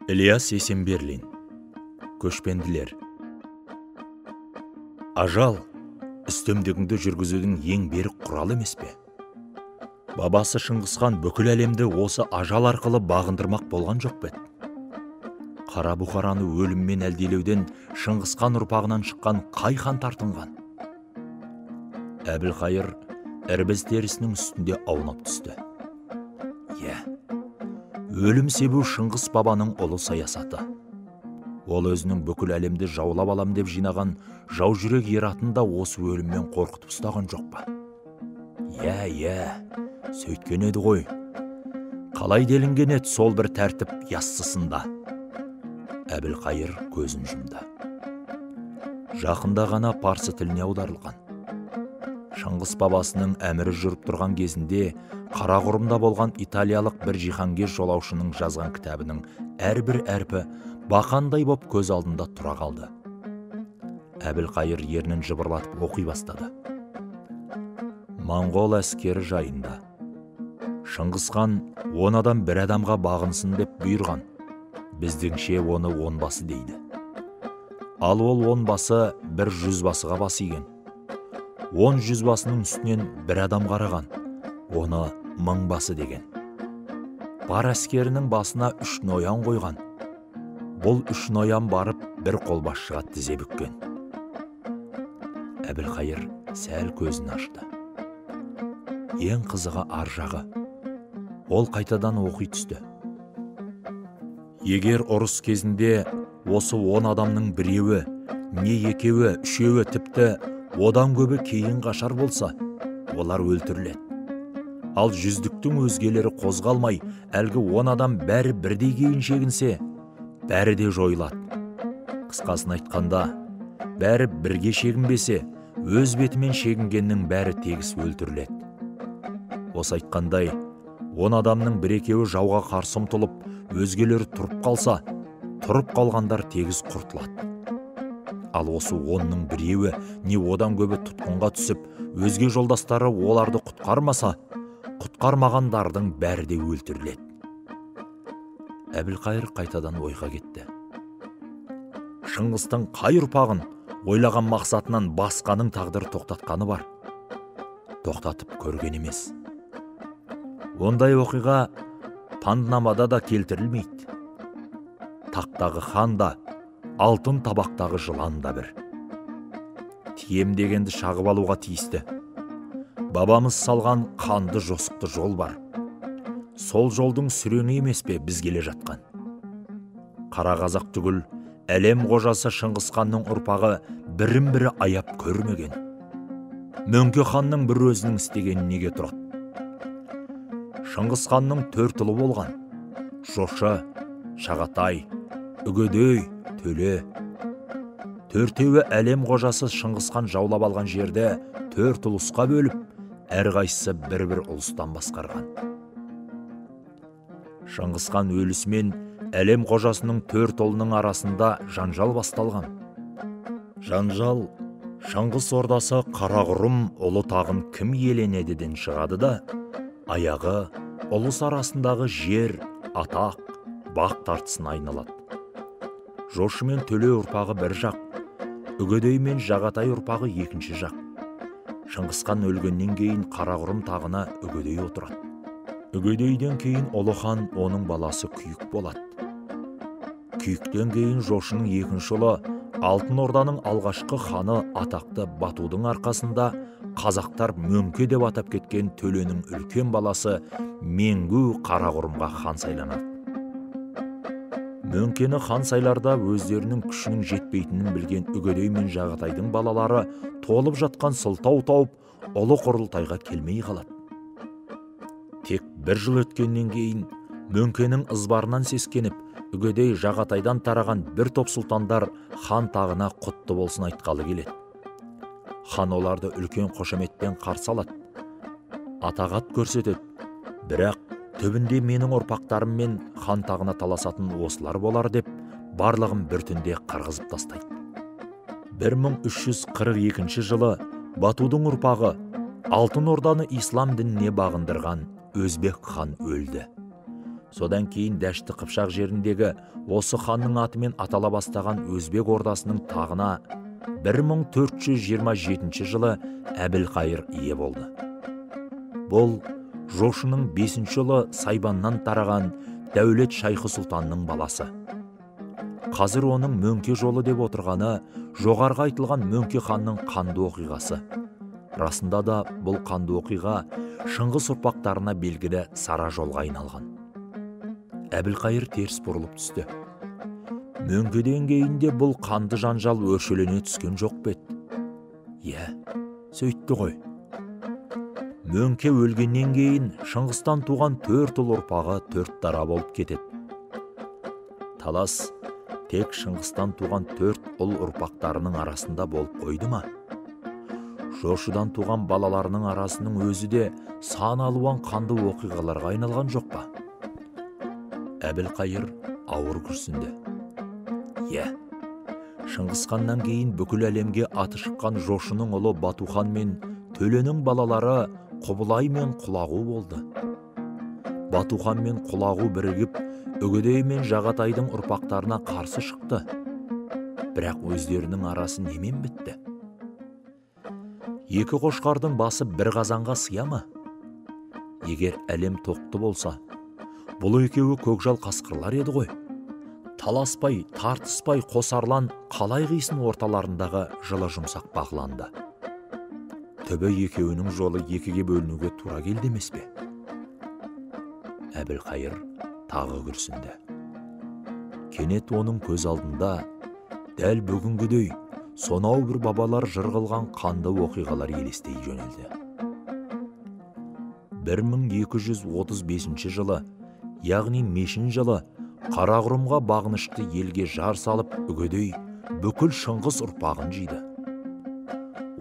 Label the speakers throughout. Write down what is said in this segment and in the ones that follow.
Speaker 1: Ілияс Есенберлин. Көшпенділер. Ажал үстемдігіңді жүргізудің ең берік құралы емес пе? Бабасы Шыңғысхан бүкіл әлемді осы ажал арқылы бағындырмақ болған жоқ па еді? Қара Бұхараны өліммен әлдилеуден Шыңғысхан ұрпағынан шыққан қай хан тартынған? Әбілқайыр ірбіз терісінің үстінде аунап түсті. Иә, өлім себу Шыңғыс бабаның ұлы саясаты. Ол өзінің бүкіл әлемді жаулап алам деп жинаған жау жүрек ер атын да осы өліммен қорқытып ұстаған жоқ па? Иә, иә, сөйткен еді ғой. Қалай делінген еді сол бір тәртіп яссысында? Әбілқайыр көзін жұмды. Жақында ғана парсы тіліне аударылған. Шыңғыс бабасының әмірі жүріп тұрған кезінде Қарақұрымда болған италиялық бір жиһангез жолаушының жазған кітабының әрбір әрпі бақандай боп көз алдында тұра қалды. Әбілқайыр ернін жыбырлатып оқи бастады. Моңғол әскері жайында. Шыңғысхан 10 адам бір адамға бағынсын деп бұйырған. Біздіңше оны онбасы дейді. Ал ол онбасы бір жүзбасыға бас иген. 10 жүзбасының үстінен бір адам қараған, оны мыңбасы деген. Бар әскерінің басына 3 ноян қойған. Бұл 3 ноян барып бір қолбасшыға тізе бүккен. Әбілқайыр сәл көзін ашты. Ең қызығы ар жағы. Ол қайтадан оқи түсті. Егер ұрыс кезінде осы 10 адамның біреуі, не екеуі, үшеуі, тіпті одан көбі кейін қашар болса, олар өлтіріледі. Ал жүздіктің өзгелері қозғалмай, әлгі 10 адам бәрі бірдей кейін шегінсе, бәрі де жойылады. Қысқасын айтқанда, бәрі бірге шегінбесе, өз бетімен шегінгеннің бәрі тегіс өлтіріледі. Осы айтқандай, 10 адамның бір-екеуі жауға қарсы ұмтылып, өзгелері тұрып қалса, тұрып қалғандар тегіс құртылады. Ал осы 10-ның біреуі не одан көбі тұтқынға түсіп, өзге жолдастары оларды құтқармаса, құтқармағандардың бәрі де өлтіріледі. Әбілқайыр қайтадан ойға кетті. Шыңғыстың қай ұрпағын ойлаған мақсатынан басқаның тағдыры тоқтатқаны бар? Тоқтатып көрген емес. Ондай оқиға панднамада да келтірілмейді. Тақтағы хан да, алтын табақтағы жылан да бір. Тием дегенді шағып алуға тиісті. Бабамыз салған қанды жосықты жол бар. Сол жолдың сүреңі емес пе біз келе жатқан? Қара қазақ түгіл, әлем қожасы Шыңғысханның ұрпағы бірін-бірі аяп көрмеген. Мөңке ханның бір өзінің істегені неге тұрады? Шыңғысханның 4 ұлы болған. Жошы, Шағатай, Үгедей, Төле. Төртеуі әлем қожасы Шыңғысхан жаулап алған жерді 4 ұлысқа бөліп, әрқайсысы бір-бір ұлыстан басқарған. Шыңғысхан өлісімен әлем қожасының 4 ұлының арасында жанжал басталған. Жанжал Шыңғыс ордасы Қарақұрым ұлы тағын кім иеленедіден шығады да, аяғы ұлыс арасындағы жер, атақ, бақ тартысына айналады. Жошы мен Төле ұрпағы бір жақ, Үгедей мен Жағатай ұрпағы екінші жақ. Шыңғысхан өлгеннен кейін Қарақұрым тағына Үгедей отырады. Үгедейден кейін ұлы хан оның баласы Күйік болады. Күйіктен кейін Жошының екінші ұлы Алтын Орданың алғашқы ханы атақты Батудың арқасында қазақтар Мөңке деп атап кеткен Төленің үлкен баласы Меңгу Қарақұрымға хан сайланады. Мөңкені хан сайларда өздерінің күшінің жетпейтінін білген Үгедей мен Жағатайдың балалары толып жатқан сылтау тауып, ұлы құрылтайға келмей қалады. Тек бір жыл өткеннен кейін Мөңкенің ызбарынан сескеніп, Үгедей Жағатайдан тараған бір топ сұлтандар хан тағына құтты болсын айтқалы келеді. Хан оларды үлкен қошеметпен қарсы алады, атағат көрсетеді. Бірақ түбінде менің ұрпақтарыммен хан тағына таласатын осылар болар деп, барлығын бір түнде қырғызып тастайды. 1342 жылы Батудың ұрпағы Алтын Орданы ислам дініне бағындырған Өзбек хан өлді. Содан кейін Дәшті Қыпшақ жеріндегі осы ханның атымен атала бастаған Өзбек ордасының тағына 1427 жылы Әбілқайыр ие болды. Бұл Жошының 5-ші ұлы Сайбаннан тараған Дәулет Шайхы Сұлтанның баласы. Қазір оның Мөңке жолы деп отырғаны жоғарғы айтылған Мөңке ханның қанды оқиғасы. Расында да бұл қанды оқиға Шыңғыс ұрпақтарына белгілі сара жолға айналған. Әбілқайыр теріс бұрылып түсті. Мөңкеден кейін де бұл қанды жанжал өршелене түскен жоқ па еді? Иә, сөйтті ғой. Мөңке өлгеннен кейін Шыңғыстан туған 4 ұл ұрпағы 4 дара болып кетеді. Талас тек Шыңғыстан туған 4 ұл ұрпақтарының арасында болып қойды ма? Жошыдан туған балаларының арасының өзі де сан алуан қанды оқиғаларға айналған жоқ па? Әбілқайыр ауыр күрсінді. Иә, Шыңғыс ханнан кейін бүкіл әлемге аты шыққан Жошының ұлы Батухан мен Төленің балалары Құбылай мен Құлағу болды. Батухан мен Құлағу бірігіп, Үгедей мен Жағатайдың ұрпақтарына қарсы шықты. Бірақ өздерінің арасы немен бітті? Екі қошқардың басы бір қазанға сыя ма? Егер әлем тоқты болса, бұл екеуі көкжал қасқырлар еді ғой. Таласпай, тартыспай қосарлан қалай қисын орталарындағы жылы жұмсақ бағланды. Түбі екеуінің жолы екіге бөлінуге тура келді емес пе? Әбілқайыр тағы күрсінді. Кенет оның көз алдында дәл бүгінгідей сонау бір бабалар жыр қылған қанды оқиғалар елестей жөнелді. 1235 жылы, яғни Мешін жылы, Қарақұрымға бағынышты елге жар салып, Үгедей бүкіл Шыңғыс ұрпағын жиды.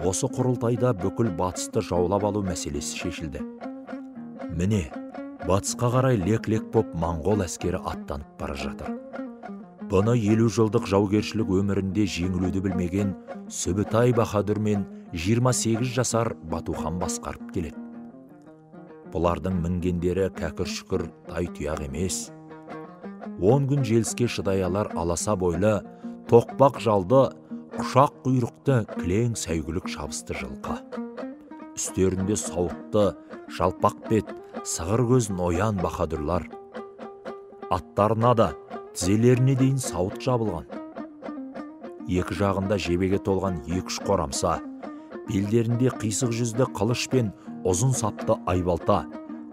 Speaker 1: Осы құрылтайда бүкіл батысты жаулап алу мәселесі шешілді. Міне, батысқа қарай лек-лек боп моңғол әскері аттанып бара жатыр. Бұны 50 жылдық жаугершілік өмірінде жеңілуді білмеген Сүбітай Баһадүр мен 28 жасар Батухан басқарып келеді. Бұлардың мінгендері кәкір-шүкір тай тұяқ емес. 10 күн желіске шыдай алар аласа бойлы, тоқпақ жалды, құшақ құйрықты кілең сәйгүлік шабысты жылқы. Үстерінде сауытты, жалпақ бет, сығыр көз ноян баһадүрлар. Аттарына да тізелеріне дейін сауыт жабылған. Екі жағында жебеге толған 2-3 қорамса, белдерінде қисық жүзді қылыш пен ұзын сапты айбалта,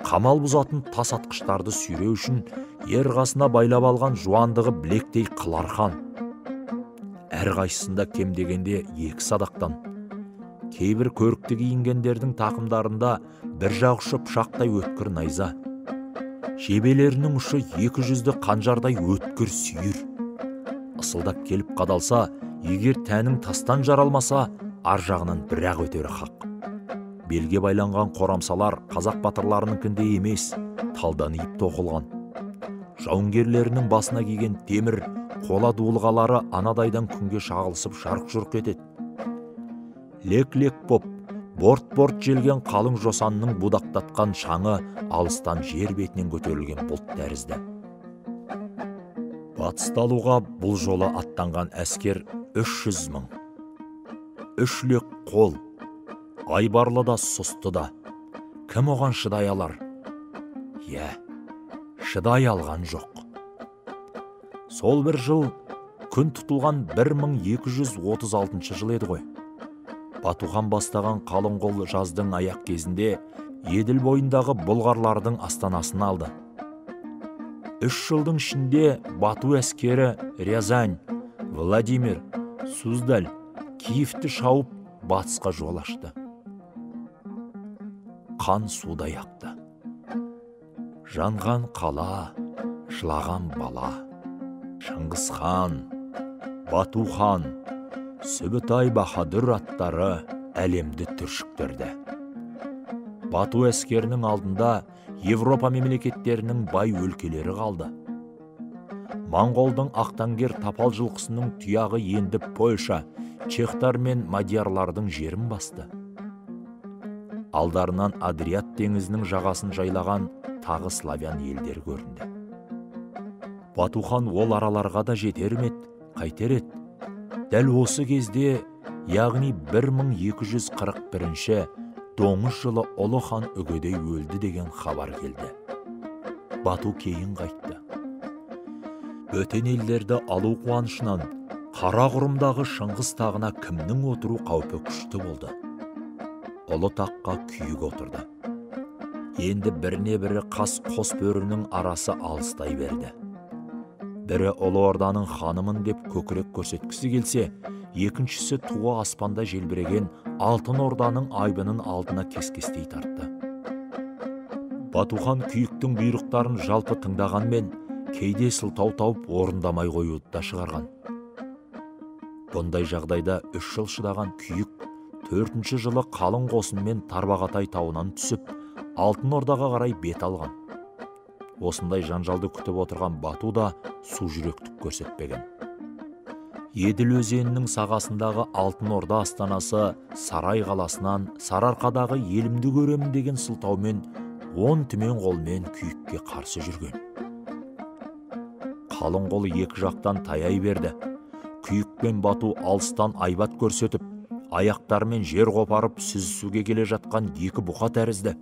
Speaker 1: қамал бұзатын тас атқыштарды сүйреу үшін ер қасына байлап алған жуандығы білектей қылархан. Әрқайсысында кем дегенде 2 садақтан. Кейбір көрікті киінгендердің тақымдарында бір жақ ұшы пышақтай өткір найза. Жебелерінің ұшы екі жүзді қанжардай өткір сүйір. Ысылдап келіп қадалса, егер тәнің тастан жаралмаса, ар жағынан бір-ақ өтері хақ. Белге байланған қорамсалар қазақ батырларыныкіндей емес, талдан иіп тоқылған. Жауынгерлерінің басына киген темір қола дулығалары анадайдан күнге шағылысып жарқ-жұрқ етеді. Лек-лек боп, борт-борт желген қалың жосанның будақтатқан шаңы алыстан жер бетінен көтерілген бұлт тәрізді. Батысты алуға бұл жолы аттанған әскер 300 мың. 3 лек қол, айбарлы да сұсты да. Кім оған шыдай алар? Иә, шыдай алған жоқ. Сол бір жыл күн тұтылған 1236 жыл еді ғой. Батухан бастаған қалың қол жаздың аяқ кезінде Еділ бойындағы бұлғарлардың астанасын алды. 3 жылдың ішінде Бату әскері Рязань, Владимир, Суздаль, Киевті шауып батысқа жол ашты. Қан судай ақты. Жанған қала, жылаған бала. Шыңғыс хан, Бату хан, Сүбітай Баһадүр аттары әлемді түршіктірді. Бату әскерінің алдында Европа мемлекеттерінің бай өлкелері қалды. Моңғолдың ақтаңгер тапал жылқысының тұяғы енді Польша, чехтар мен мадиярлардың жерін басты. Алдарынан Адриат теңізінің жағасын жайлаған тағы славян елдері көрінді. Батухан ол араларға да жетер ме еді, қайтер еді. Дәл осы кезде, яғни 1241-ші доңыз жылы ұлы хан Үгедей өлді деген хабар келді. Бату кейін қайтты. Бөтен елдерді алу қуанышынан Қарақұрымдағы Шыңғыс тағына кімнің отыру қаупі күшті болды. Ұлы таққа Күйік отырды. Енді біріне бірі қас қос бөрінің арасы алыстай берді. Бірі ұлы орданың ханымын деп көкірек көрсеткісі келсе, екіншісі туы аспанда желбіреген Алтын Орданың айбынын алдына кескестей тартты. Батухан Күйіктің бұйрықтарын жалпы тыңдағанмен, кейде сылтау тауып орындамай қоюды да шығарған. Бұндай жағдайда 3 жыл шыдаған Күйік 4-ші жылы қалың қосынмен Тарбағатай тауынан түсіп, Алтын Ордаға қарай бет алған. Осындай жанжалды күтіп отырған Бату да су жүректік көрсетпеген. Еділ өзенінің сағасындағы Алтын Орда астанасы Сарай қаласынан Сарыарқадағы елімді көремін деген сылтаумен 10 түмен қолмен Күйікке қарсы жүрген. Қалың қол екі жақтан таяй берді. Күйік пен Бату алыстан айбат көрсетіп, аяқтарымен жер қопарып сүзісуге келе жатқан екі бұқа тәрізді.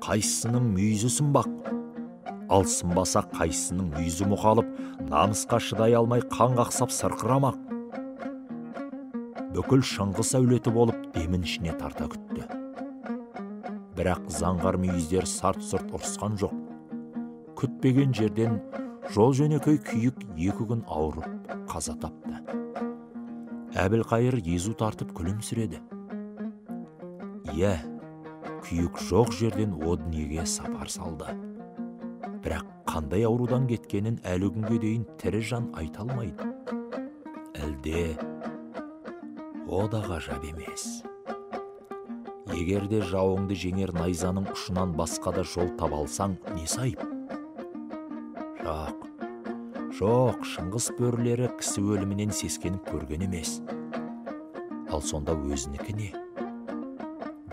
Speaker 1: Қайсысының мүйізі сынбақ, ал сынбаса қайсысының мүйізі мұқалып, намысқа шыдай алмай қан қақсап сырқырамақ. Бүкіл Шыңғыс әулеті болып демін ішіне тарта күтті. Бірақ заңғар мүйіздер сарт-сұрт ұрысқан жоқ. Күтпеген жерден жол жөнекей Күйік 2 күн ауырып қаза тапты. Әбілқайыр езу тартып күлімсіреді. Иә, Күйік жоқ жерден о дүниеге сапар салды. Бірақ қандай аурудан кеткенін әлі күнге дейін тірі жан айта алмайды. Әлде о да ғажап емес. Егер де жауыңды жеңер найзаның ұшынан басқа да жол таба алсаң, несі айып? Жоқ, жоқ, Шыңғыс бөрілері кісі өлімінен сескеніп көрген емес. Ал сонда өзінікі не?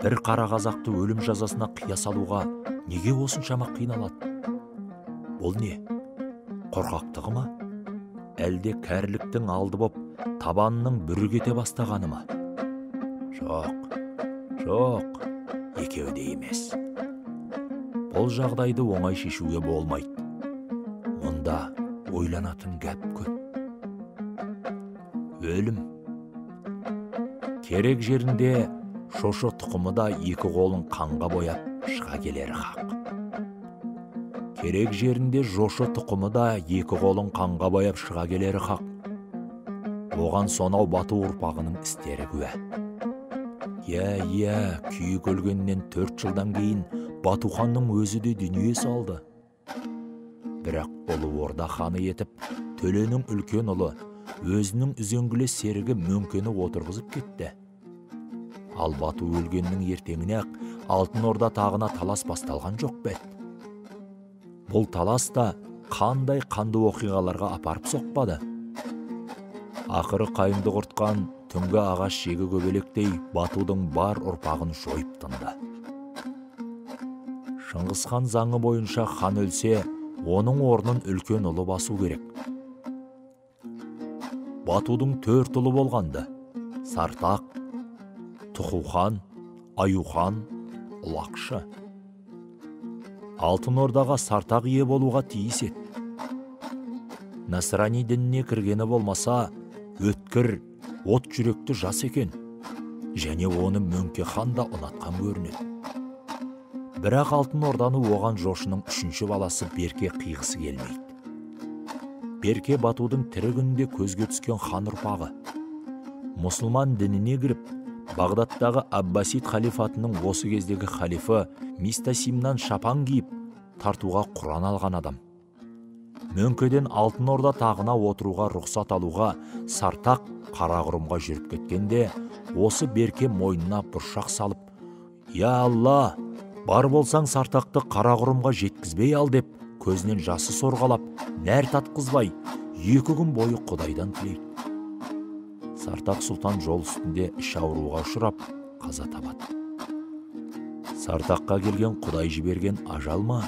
Speaker 1: Бір қара қазақты өлім жазасына қия салуға неге осыншама қиналады? Бұл не? Қорқақтығы ма? Әлде кәріліктің алды боп, табанының бүрі кете бастағаны ма? Жоқ, жоқ, екеуі де емес. Бұл жағдайды оңай шешуге болмайды. Мұнда ойланатын гәп көп. Өлім. Керек жерінде Шошы тұқымы да екі қолын қанға бояп шыға келері хақ. Керек жерінде Жошы тұқымы да екі қолын қанға бояп шыға келері хақ. Оған сонау Бату ұрпағының істері куә. Иә, иә, Күйік өлгеннен 4 жылдан кейін Батуханның өзі де дүние салды. Бірақ ұлы орда ханы етіп, Төленің үлкен ұлы, өзінің үзеңгілес серігі Мөңкені отырғызып кетті. Ал Бату өлгеннің ертеңіне-ақ Алтын Орда тағына талас басталған жоқ па еді? Бұл талас та қандай қанды оқиғаларға апарып соқпады. Ақыры қайыңды құртқан түнгі ағаш жегі көбелектей Батудың бар ұрпағын жойып тынды. Шыңғысхан заңы бойынша хан өлсе, оның орнын үлкен ұлы басу керек. Батудың 4 ұлы болғанды: Сартақ, Тұқухан, Аюхан, Ұлақшы. Алтын Ордаға Сартақ ие болуға тиіс еді. Насрани дініне кіргені болмаса, өткір, от жүректі жас екен. Және оны Мөңке хан да ұнатқан көрінеді. Бірақ Алтын Орданы оған Жошының 3-ші баласы Берке қиғысы келмейді. Берке Батудың тірі күнінде көзге түскен хан ұрпағы. Мұсылман дініне кіріп, Бағдаттағы Аббасид халифатының осы кездегі халифы Мистасимнан шапан киіп, тартуға құран алған адам. Мөңкеден Алтын Орда тағына отыруға рұқсат алуға Сартақ Қарақұрымға жүріп кеткенде, осы Берке мойнына бұршақ салып, «Я Алла, бар болсаң Сартақты Қарақұрымға жеткізбей ал» деп көзінен жасы сорғалап, нәр татқызбай, 2 күн бойы Құдайдан тілейді. Сартақ сұлтан жол үстінде іш ауруға ұшырап, қаза табады. Сартаққа келген Құдай жіберген ажал ма,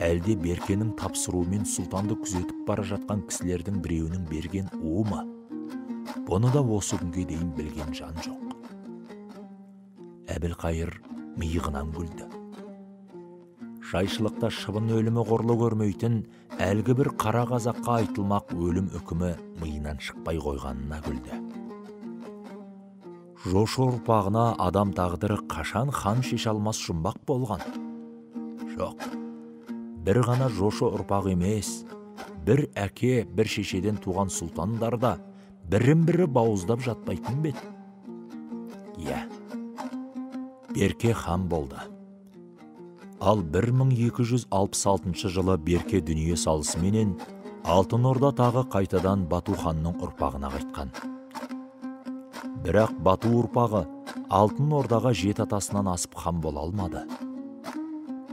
Speaker 1: Әлде Беркенің тапсыруымен сұлтанды күзетіп бара жатқан кісілердің біреуінің берген уы ма? Бұны да осы күнге дейін білген жан жоқ. Әбілқайыр миығынан күлді. Жайшылықта шыбын өлімі қорлы көрмейтін әлгі бір қара қазаққа айтылмақ өлім үкімі миынан шықпай қойғанына күлді. Жошы ұрпағына адам тағдыры қашан хан шеше алмас жұмбақ болған? Жоқ, бір ғана Жошы ұрпағы емес, бір әке, бір шешеден туған сұлтандар да бірін-бірі бауыздап жатпайтын бе еді? Иә, Берке хан болды. Ал 1266 жылы Берке дүние салысыменен Алтын Орда тағы қайтадан Бату ханның ұрпағына қайтқан. Бірақ Бату ұрпағы Алтын Ордаға жеті атасынан асып хан бола алмады.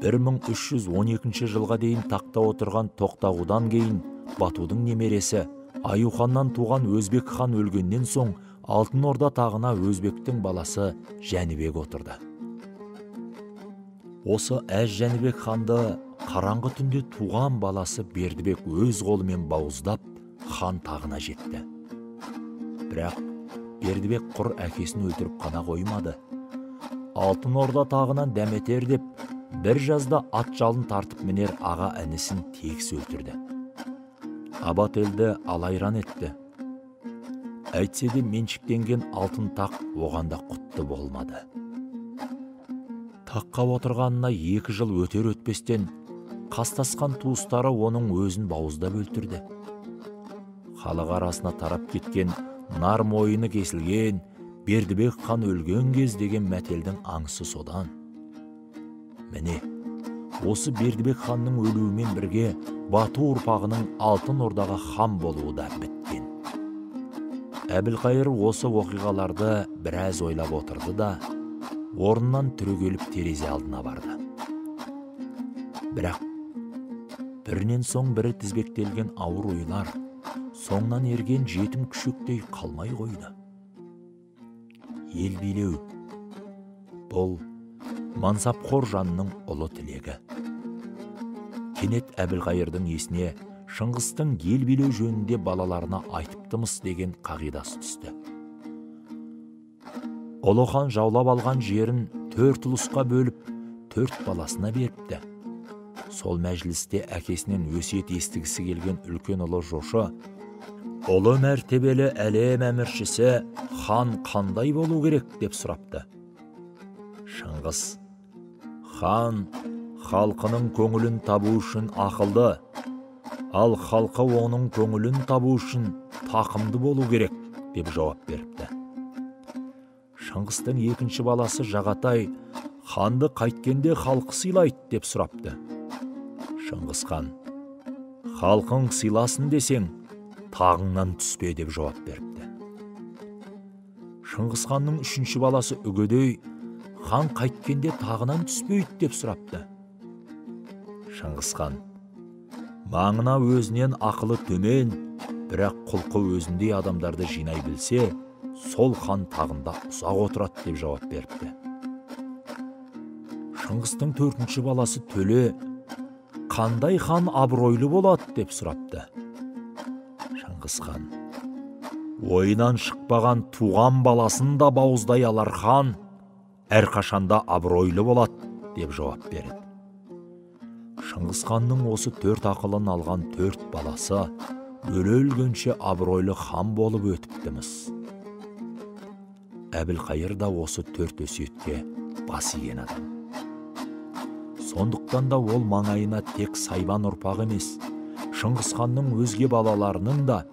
Speaker 1: 1312 жылға дейін тақта отырған Тоқтағудан кейін Батудың немересі Аюханнан туған Өзбек хан өлгеннен соң Алтын Орда тағына Өзбектің баласы Жәнібек отырды. Осы әз Жәнібек ханды қараңғы түнде туған баласы Бердібек өз қолымен бауыздап хан тағына жетті. Бірақ Бердібек құр әкесін өлтіріп қана қоймады. Алтын Орда тағынан дәметер деп бір жазда ат жалын тартып мінер аға інісін тегіс өлтірді. Абат елді алайран етті. Әйтсе де меншіктенген алтын тақ оған да құтты болмады. Таққа отырғанына 2 жыл өтер өтпестен қастасқан туыстары оның өзін бауыздап өлтірді. Халық арасына тарап кеткен нар мойыны кесілген Бердібек хан өлген кез деген мәтелдің аңысы содан. Міне, осы Бердібек ханның өлуімен бірге Бату ұрпағының Алтын Ордаға хан болуы да біткен. Әбілқайыр осы оқиғаларды біраз ойлап отырды да, орнынан түрегеліп терезе алдына барды. Бірақ бірінен соң бірі тізбектелген ауыр ойлар соңынан ерген жетім күшіктей қалмай қойды. Ел билеу бұл мансапқор жанның ұлы тілегі. Кенет Әбілқайырдың есіне Шыңғыстың ел билеу жөнінде балаларына айтыптымыз деген қағидасы түсті. Ұлы хан жаулап алған жерін 4 ұлысқа бөліп, 4 баласына беріпті. Сол мәжілісте әкесінен өсиет естігісі келген үлкен ұлы Жошы, ұлы мәртебелі әлем әміршісі хан қандай болу керек деп сұрапты. Шыңғыс, хан халқының көңілін табу үшін ақылды, ал халқы оның көңілін табу үшін тақымды болу керек деп жауап беріпті. Шыңғыстың екінші баласы Жағатай, ханды қайткенде халқы сыйлайды деп сұрапты. Шыңғыс хан, халқың сыйласын десең, тағыңнан түспе деп жауап беріпті. Шыңғыс ханның үшінші баласы Үгедей, хан қайткенде тағынан түспейді деп сұрапты. Шыңғыс хан, маңына өзінен ақылы төмен, бірақ құлқы өзіндей адамдарды жинай білсе, сол хан тағында ұзақ отырады деп жауап беріпті. Шыңғыстың төртінші баласы Төле, қандай хан абыройлы болады деп сұрапты. Шыңғыс хан, ойынан шықпаған туған баласын да бауыздай алар хан, әрқашанда абыройлы болады деп жауап берді. Шыңғыс ханның осы 4 ақылын алған 4 баласы өле-өлгенше абыройлы хан болып өтіптіміз. Әбілқайыр да осы 4 өсиетке бас иген адам. Сондықтан да ол маңайына тек Сайбан ұрпағы емес, Шыңғыс ханның өзге балаларының да,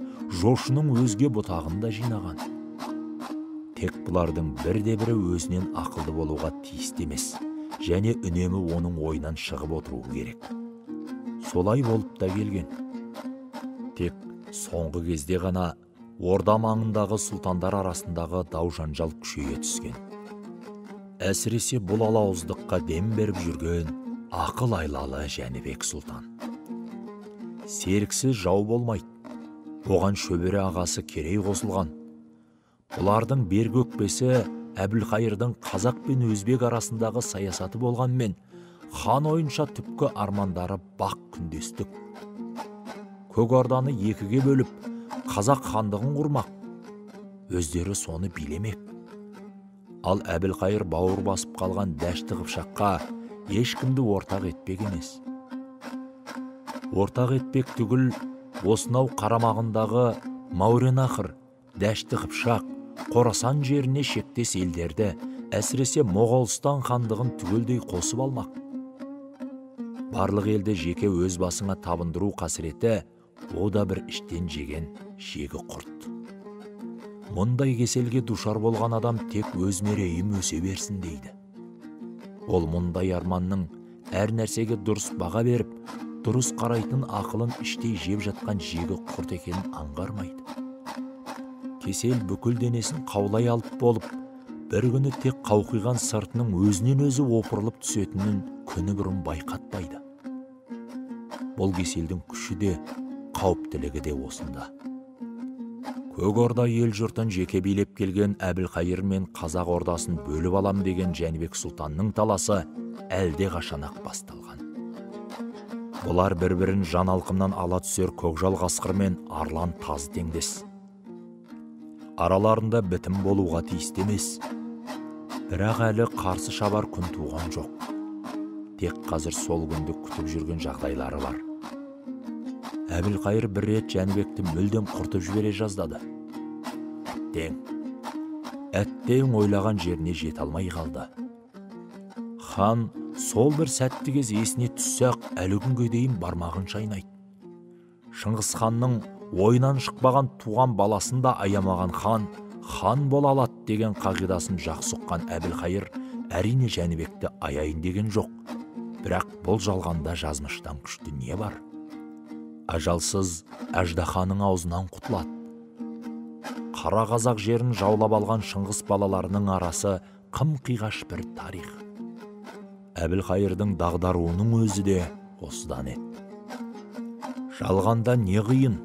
Speaker 1: Жошының өзге бұтағын да жинаған. Тек бұлардың бірде-бірі өзінен ақылды болуға тиісті емес, және үнемі оның ойынан шығып отыруы керек. Солай болып та келген. Тек соңғы кезде ғана орда маңындағы сұлтандар арасындағы дау-жанжал күшейе түскен. Әсіресе бұл алауыздыққа дем беріп жүрген ақыл айлалы Жәнібек сұлтан. Серіксіз жау болмайды. Оған шөбере ағасы Керей қосылған. Бұлардың бергі өкпесі Әбілқайырдың қазақ пен өзбек арасындағы саясаты болғанмен, Хан ойынша түпкі армандары бақ күндестік. Көк Орданы екіге бөліп, қазақ хандығын құрмақ, өздері соны билемек. Ал Әбілқайыр бауыр басып қалған Дәшті Қыпшаққа ешкімді ортақ етпек емес. Ортақ етпек түгіл, осынау қарамағындағы Мауренахр, Дәшті Қыпшақ, Қорасан жеріне шектес елдерді, әсіресе Моғолстан хандығын түгелдей қосып алмақ. Барлық елді жеке өз басыңа табындыру қасіреті, о да бір іштен жеген жегі құрт. Мұндай кеселге душар болған адам тек өз мерейім өсе берсін дейді. Ол мұндай арманның әр нәрсеге дұрыс баға беріп, дұрыс қарайтын ақылын іштей жеп жатқан жегі құрт екенін аңғармайды. Кесел бүкіл денесін қаулай алып болып, бір күні тек қауқиған сыртының өзінен өзі опырылып түсетінін күні бұрын байқатпайды. Бұл кеселдің күші де, қауіптілігі де осында. Көк Орда ел жұртын жеке билеп келген Әбілқайыр мен Қазақ Ордасын бөліп алам деген Жәнібек сұлтанның таласы әлде қашан-ақ басталған. Бұлар бір-бірін жан алқымнан ала түсер көкжал қасқыр мен арлан тазы теңдес. Араларында бітім болуға тиісті емес. Бірақ әлі қарсы шабар күн туған жоқ. Тек қазір сол күнді күтіп жүрген жағдайлары бар. Әбілқайыр бір рет Жәнібекті мүлдем құртып жібере жаздады. Әттең ойлаған жеріне жете алмай қалды. Хан сол бір сәтті кез есіне түссе-ақ әлі күнге дейін бармағын шайнайды. Шыңғыс ханның ойынан шықпаған туған баласын да аямаған хан, хан бола алады деген қағидасын жақсы ұққан Әбілқайыр әрине Жәнібекті аяйын деген жоқ. Бірақ бұл жалғанда жазмыштан күшті не бар? Ажалсыз аждаһаның аузынан құтылады. Қара қазақ жерін жаулап алған Шыңғыс балаларының арасы қым-қиғаш бір тарих. Әбілқайырдың дағдаруының өзі де осыдан еді. Жалғанда не қиын?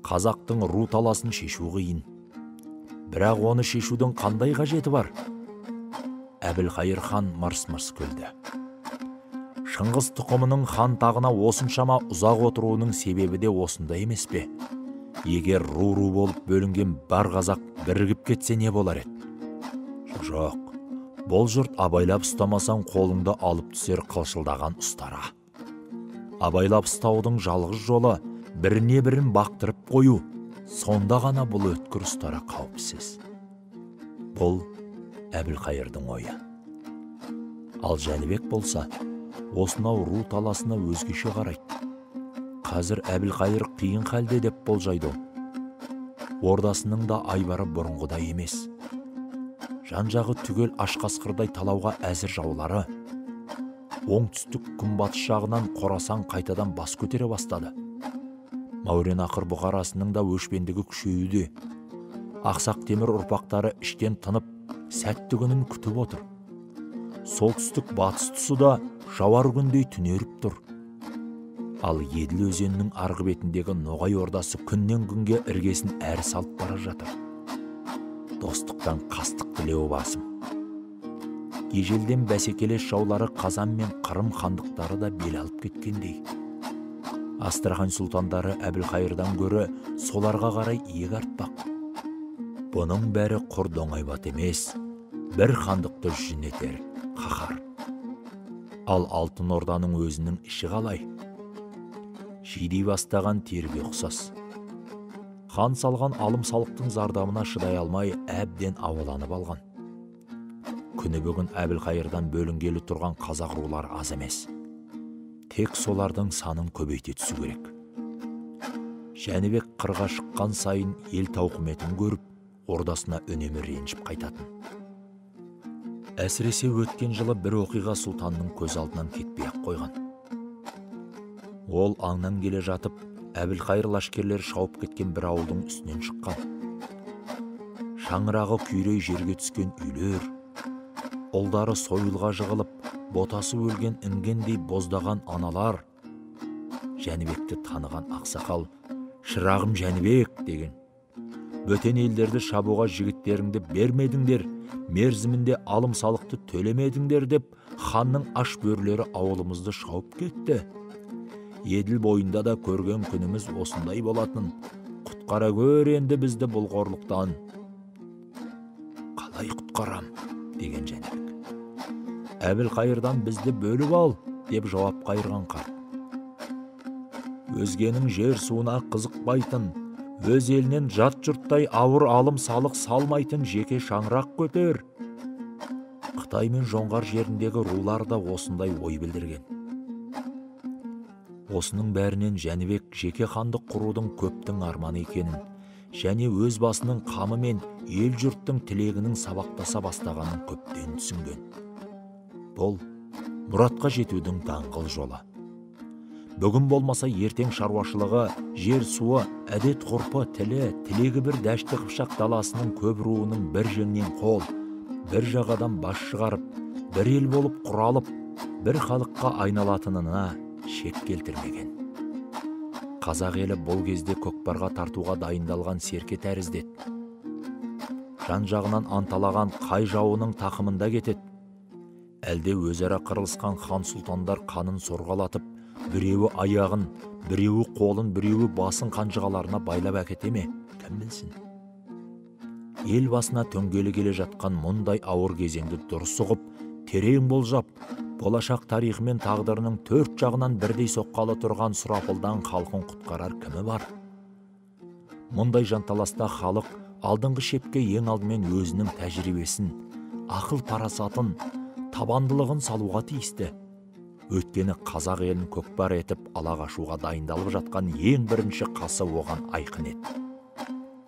Speaker 1: Қазақтың ру таласын шешу қиын. Бірақ оны шешудің қандай қажеті бар? Әбілқайыр хан мырс-мырс күлді. Шыңғыс тұқымының хан тағына осыншама ұзақ отыруының себебі де осында емес пе? Егер ру-ру болып бөлінген бар қазақ бірігіп кетсе не болар еді? Жоқ, бұл жұрт абайлап ұстамасаң қолыңды алып түсер қылшылдаған ұстара. Абайлап ұстаудың жалғыз жолы біріне бірін бақтырып қою, сонда ғана бұл өткір ұстара қауіпсіз. Бұл Әбілқайырдың ойы. Ал Жәнібек болса, осынау ру таласына өзгеше қарайды. Қазір Әбілқайыр қиын халде деп болжайды ол. Ордасының да айбары бұрынғыдай емес. Жан-жағы түгел аш қасқырдай талауға әзір жаулары. Оңтүстік күнбатыс жағынан Қорасан қайтадан бас көтере бастады. Мауренахр бұқарасының да өшпендігі күшеюде. Ақсақ Темір ұрпақтары іштен тынып, сәтті күнін күтіп отыр. Солтүстік батыс тұсы да жауар күндей түнеріп тұр. Ал Еділ өзенінің арғы бетіндегі Ноғай ордасы күннен күнге іргесін әрі салып бара жатыр. Достықтан қастық тілеуі басым. Ежелден бәсекелес жаулары Қазан мен Қырым хандықтары да бел алып кеткендей. Астрахань сұлтандары Әбілқайырдан гөрі соларға қарай иек артпақ. Бұның бәрі құр доңайбат емес, бір хандықты жүнетер қаһар. Ал Алтын Орданың өзінің іші қалай? Жидей бастаған терге ұқсас. Хан салған алым салықтың зардабына шыдай алмай әбден ауаланып алған. Күні бүгін Әбілқайырдан бөлінгелі тұрған қазақ рулары аз емес. Тек солардың санын көбейте түсу керек. Жәнібек қырға шыққан сайын ел тауқыметін көріп, ордасына үнемі ренжіп қайтатын. Әсіресе өткен жылы бір оқиға сұлтанның көз алдынан кетпей-ақ қойған. Ол аңнан келе жатып, Әбілқайыр лашкерлері шауып кеткен бір ауылдың үстінен шыққан. Шаңырағы күйрей жерге түскен үйлер, ұлдары сойылға жығылып, ботасы өлген інгендей боздаған аналар. Жәнібекті таныған ақсақал, «Шырағым Жәнібек» деген. Бөтен елдерді шабуға жігіттеріңді бермедіңдер, мерзімінде алым салықты төлемедіңдер деп Ханның аш бөрілері ауылымызды шауып кетті. Еділ бойында да көрген күніміз осындай болатын. Құтқара көр енді бізді бұл қорлықтан. Қалай құтқарам, деген Жәнібек. Әбілқайырдан бізді бөліп ал, деп жауап қайырған қарт. Өзгенің жер суына қызықпайтын, өз елінен жат жұрттай ауыр алым салық салмайтын жеке шаңырақ көтер. Қытай мен Жоңғар жеріндегі рулар да осындай ой білдірген. Осының бәрінен Жәнібек жеке хандық құрудың көптің арманы екенін, және өз басының қамы мен ел жұрттың тілегінің сабақтаса бастағанын көптен түсінген. Бұл мұратқа жетудің даңғыл жолы. Бүгін болмаса ертең шаруашылығы, жер суы, әдет ғұрпы, тілі, тілегі бір Дәшті Қыпшақ даласының көп руының бір жеңнен қол, бір жағадан бас шығарып, бір ел болып құралып, бір халыққа айналатынына шек келтірмеген. Қазақ елі бұл кезде көкпарға тартуға дайындалған серке тәрізді еді. Жан жағынан анталаған қай жауының тақымында кетеді. Әлде өзара қырылысқан хан сұлтандар қанын сорғалатып, біреуі аяғын, біреуі қолын, біреуі басын қанжығаларына байлап әкете ме, кім білсін. Ел басына төңгелі келе жатқан мұндай ауыр кезеңді дұрыс ұғып, терең болжап, болашақ тарихы мен тағдырының төрт жағынан бірдей соққалы тұрған сұрапылдан халқын құтқарар кімі бар? Мұндай жанталаста халық алдыңғы шепке ең алдымен өзінің тәжірибесін, ақыл парасатын, табандылығын салуға тиісті. Өйткені қазақ елін көкпар етіп ала қашуға дайындалып жатқан ең бірінші қасы оған айқын еді.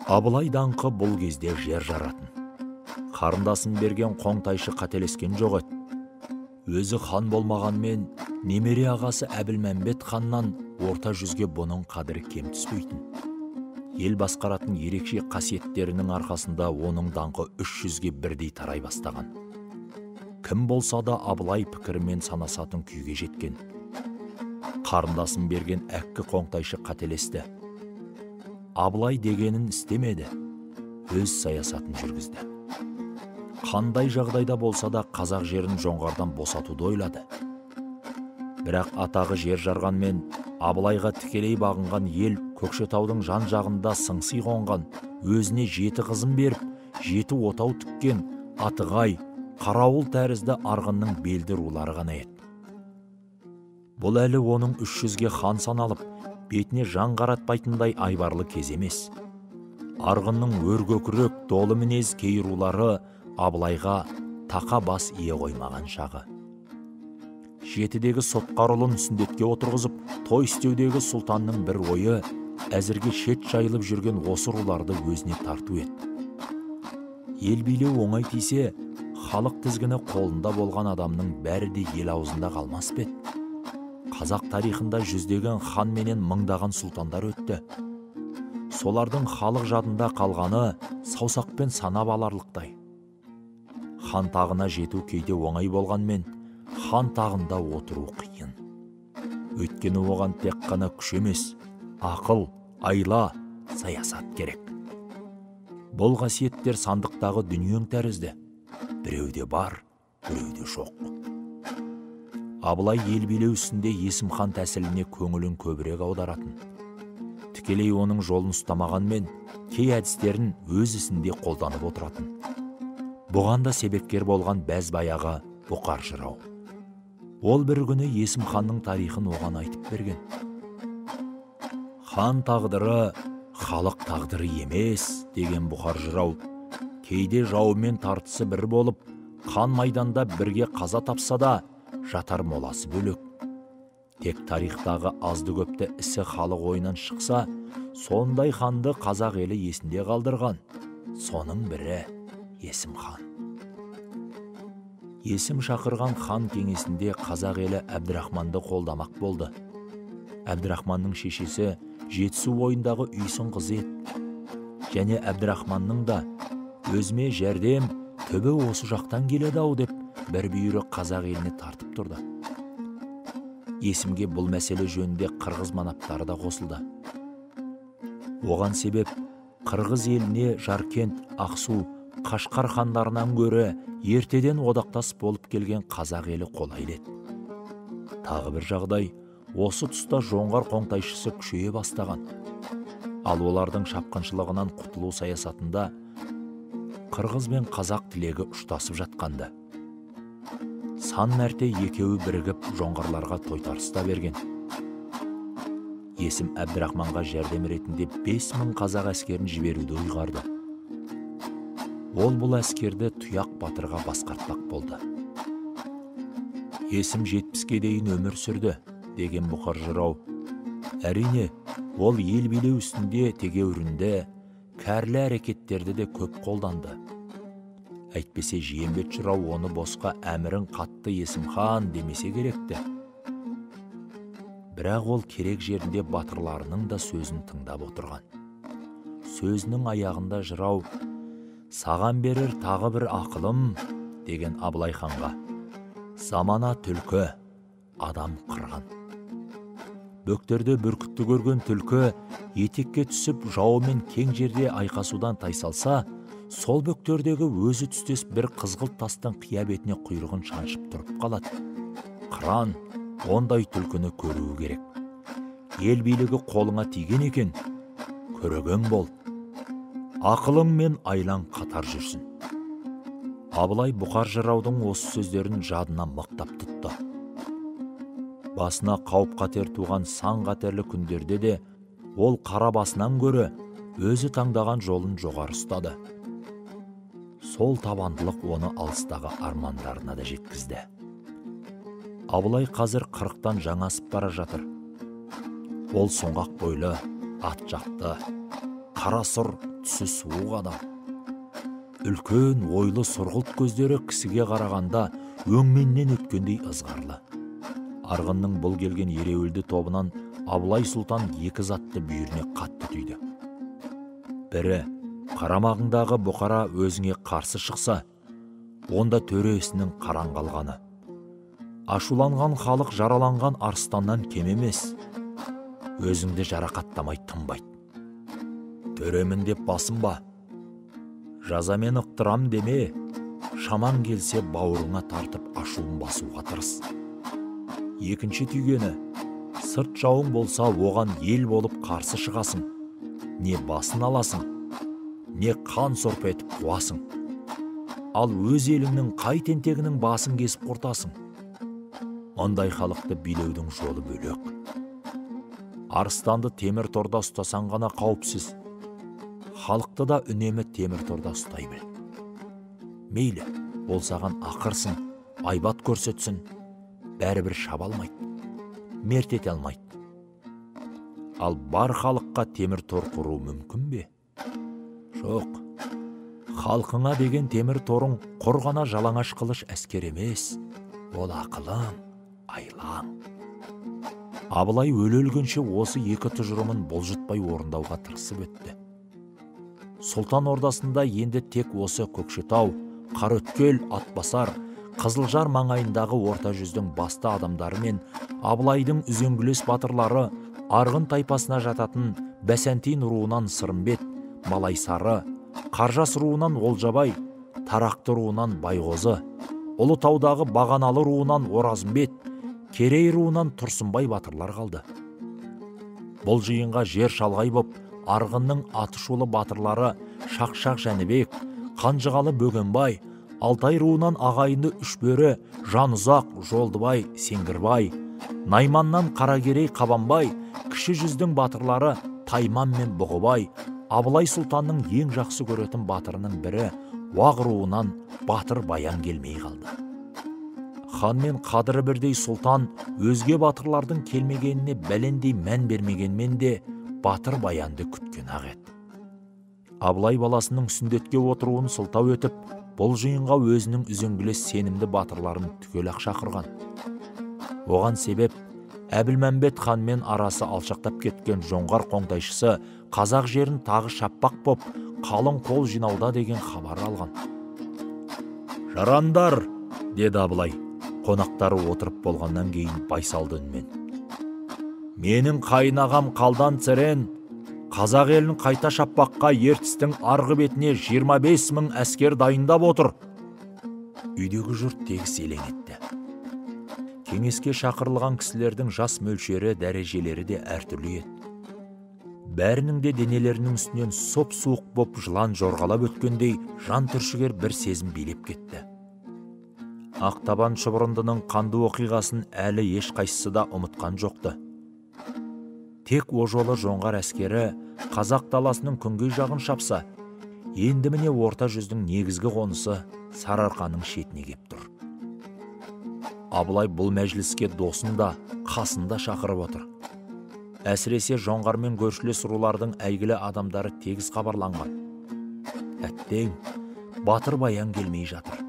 Speaker 1: Абылай даңқы бұл кезде жер жаратын. Қарындасын берген қоңтайшы қателескен жоқ еді. Өзі хан болмағанмен немере ағасы Әбілмәмбет ханнан орта жүзге бұның қадірі кем түспейтін. Ел басқаратын ерекше қасиеттерінің арқасында оның даңқы 300-ге бірдей тарай бастаған. Кім болса да Абылай пікірімен санасатын күйге жеткен. Қарындасын берген әккі қоңтайшы қателесті. Абылай дегенін істемеді, өз саясатын жүргізді. Қандай жағдайда болса да қазақ жерін жоңғардан босатуды ойлады. Бірақ атағы жер жарғанмен Абылайға тікелей бағынған ел Көкшетаудың жан жағында сыңси қонған, өзіне 7 қызын беріп, 7 отау тіккен Атығай, Қарауыл тәрізді арғынның белді рулары ғана еді. Бұл әлі оның 300-ге хан саналып, бетіне жан қаратпайтындай айбарлы кез емес. Арғынның өркөкірек, долы мінез кей рулары Абылайға тақа бас ие қоймаған шағы. Жетідегі Сотқарұлын сүндетке отырғызып, той істеудегі сұлтанның бір ойы әзірге шет жайылып жүрген осы руларды өзіне тарту еді. Ел билеу оңай тисе, халық тізгіні қолында болған адамның бәрі де ел аузында қалмас па еді? Қазақ тарихында жүздеген хан менен мыңдаған сұлтандар өтті. Солардың халық жадында қалғаны саусақпен санап аларлықтай. Хан тағына жету кейде оңай болғанмен, хан тағында отыру қиын. Өйткені оған тек қана күш емес, ақыл, айла, саясат керек. Бұл қасиеттер сандықтағы дүниең тәрізді. Біреуде бар, біреуде жоқ. Абылай ел билеу үстінде Есім хан тәсіліне көңілін көбірек аударатын. Тікелей оның жолын ұстамағанмен, кей әдістерін өз ісінде қолданып отыратын. Бұған да себепкер болған бәз баяғы Бұқар жырау. Ол бір күні Есім ханның тарихын оған айтып берген. Хан тағдыры халық тағдыры емес, деген Бұқар жырау. Кейде жауымен тартысы бір болып, қан майданда бірге қаза тапса да, жатар моласы бөлек. Тек тарихтағы азды көпті ісі халық ойынан шықса, сондай ханды қазақ елі есінде қалдырған. Соның бірі Есім хан. Есім шақырған хан кеңесінде қазақ елі Әбдірахманды қолдамақ болды. Әбдірахманның шешесі Жетісу бойындағы Үйсін қызы еді. Және Әбдірахманның да өзіме жәрдем түбі осы жақтан келеді ау деп бір бүйірі қазақ еліне тартып тұрды. Есімге бұл мәселе жөнінде қырғыз манаптары да қосылды. Оған себеп қырғыз еліне Жаркент, Ақсу, Қашқар хандарынан гөрі ертеден одақтас болып келген қазақ елі қолайлы еді. Тағы бір жағдай, осы тұста жоңғар қоңтайшысы күшейе бастаған. Ал олардың шапқыншылығынан құтылу саясатында қырғыз бен қазақ тілегі ұштасып жатқанды. Сан мәрте екеуі бірігіп жоңғарларға тойтарыс та берген. Есім Әбдірахманға жәрдем ретінде 5000 қазақ әскерін жіберуді ұйғарды. Ол бұл әскерді Тұяқ батырға басқартпақ болды. Есім 70-ке дейін өмір сүрді, деген Бұқар жырау. Әрине, ол ел билеу үстінде тегеурінді, кәрлі әрекеттерді де көп қолданды. Әйтпесе Жиенбет жырау оны босқа әмірін қатты Есім хан демесе керекті. Бірақ ол керек жерінде батырларының да сөзін тыңдап отырған. Сөзінің аяғында жырау, «Саған берер тағы бір ақылым», деген Абылай ханға. «Замана түлкі, адам қырған». Бөктерде бүркітті көрген түлкі етекке түсіп жауымен кең жерде айқасудан тайсалса, сол бөктердегі өзі түстес бір қызғылт тастың қия бетіне құйрығын шаншып тұрып қалады. Қыран ондай түлкіні көруі керек. Ел билігі қолыңа тиген екен, көреген бол. Ақылың мен айлаң қатар жүрсін. Абылай Бұқар жыраудың осы сөздерін жадына мықтап тұтты. Басына қауіп-қатер туған сан қатерлі күндерде де ол қара басынан гөрі өзі таңдаған жолын жоғары ұстады. Сол табандылық оны алыстағы армандарына да жеткізді. Абылай қазір 40-тан жаңа асып бара жатыр. Ол сұңғақ бойлы, ат жақты, қара сұр, түсі суық адам. Үлкен ойлы сұрғылт көздері кісіге қарағанда өңменнен өткендей ызғарлы. Арғынның бұл келген ереуілді тобынан Абылай сұлтан екі затты бүйіріне қатты түйді. Бірі, қарамағыңдағы бұқара өзіңе қарсы шықса, онда төре ісінің қараң қалғаны. Ашуланған халық жараланған арыстаннан кем емес, өзіңді жарақаттамай тынбайды. Төремін деп басынба, жазамен ықтырам деме, шамаң келсе бауырыңа тартып ашуын басуға тырыс. Екінші түйгені, сырт жауың болса оған ел болып қарсы шығасың, не басын аласың, не қан сорпа етіп қуасың. Ал өз еліңнің қай тентегінің басын кесіп құртасың. Ондай халықты билеудің жолы бөлек. Арыстанды темір торда ұстасаң ғана қауіпсіз. Халықты да үнемі темір торда ұстай біл. Мейлі, ол саған ақырсын, айбат көрсетсін, бәрібір шаба алмайды, мерт ете алмайды. Ал бар халыққа темір тор құру мүмкін бе? Жоқ. Халқыңа деген темір торың құр ғана жалаңаш қылыш әскер емес, ол ақылың, айлаң. Абылай өле-өлгенше осы екі тұжырымын бұлжытпай орындауға тырысып өтті. Сұлтан ордасында енді тек осы Көкшетау, Қараөткел, Атбасар, Қызылжар маңайындағы орта жүздің басты адамдары мен Абылайдың үзеңгілес батырлары Арғын тайпасына жататын Бәсәнтин руынан Сырымбет, Малайсары, Қаржас руынан Олжабай, Тарақты руынан Байғозы, Ұлытаудағы Бағаналы руынан Оразымбет, Керей руынан Тұрсынбай батырлар қалды. Бұл жиынға жер шалғай боп, Арғынның атышулы батырлары Шақшақ Жәнібек, Қанжығалы Бөгенбай, Алтай руынан ағайынды үш бөрі Жанұзақ, Жолдыбай, Сеңгірбай, Найманнан Қаракерей Қабанбай, кіші жүздің батырлары Тайман мен Бұғыбай, Абылай сұлтанның ең жақсы көретін батырының бірі Уақ руынан батыр Баян келмей қалды. Ханмен қадірі бірдей сұлтан өзге батырлардың келмегеніне бәлендей мән бермегенмен де батыр Баянды күткен ақ еді. Абылай баласының сүндетке отыруын сылтау етіп, бұл жиынға өзінің үзеңгілес сенімді батырларын түгел ақ шақырған. Оған себеп Әбілмәмбет ханмен арасы алшақтап кеткен жоңғар қоңтайшысы қазақ жерін тағы шаппақ боп, қалың қол жинауда деген хабар алған. «Жарандар!» деді Абылай, қонақтары отырып болғаннан кейін байсалды үнмен. «Менің қайынағам Қалдан Церен Қазақ елін қайта шаппаққа Ертістің арғы бетіне 25 мың әскер дайындап отыр. Үйдегі жұрт тегіс елең етті. Кеңеске шақырылған кісілердің жас мөлшері, дәрежелері де әртүрлі еді. Бәрінің де денелерінің үстінен соп-суық боп жылан жорғалап өткендей жан түршігер бір сезім билеп кетті. Ақтабан шұбырындының қанды оқиғасын әлі ешқайсысы да ұмытқан жоқты. Тек о жолы жоңғар әскері қазақ даласының күнгей жағын шапса, енді міне орта жүздің негізгі қонысы Сарыарқаның шетіне кеп тұр. Абылай бұл мәжіліске досын да, қасын да шақырып отыр. Әсіресе жоңғармен көршілес рулардың әйгілі адамдары тегіс хабарланған. Әттең, батыр Баян келмей жатыр.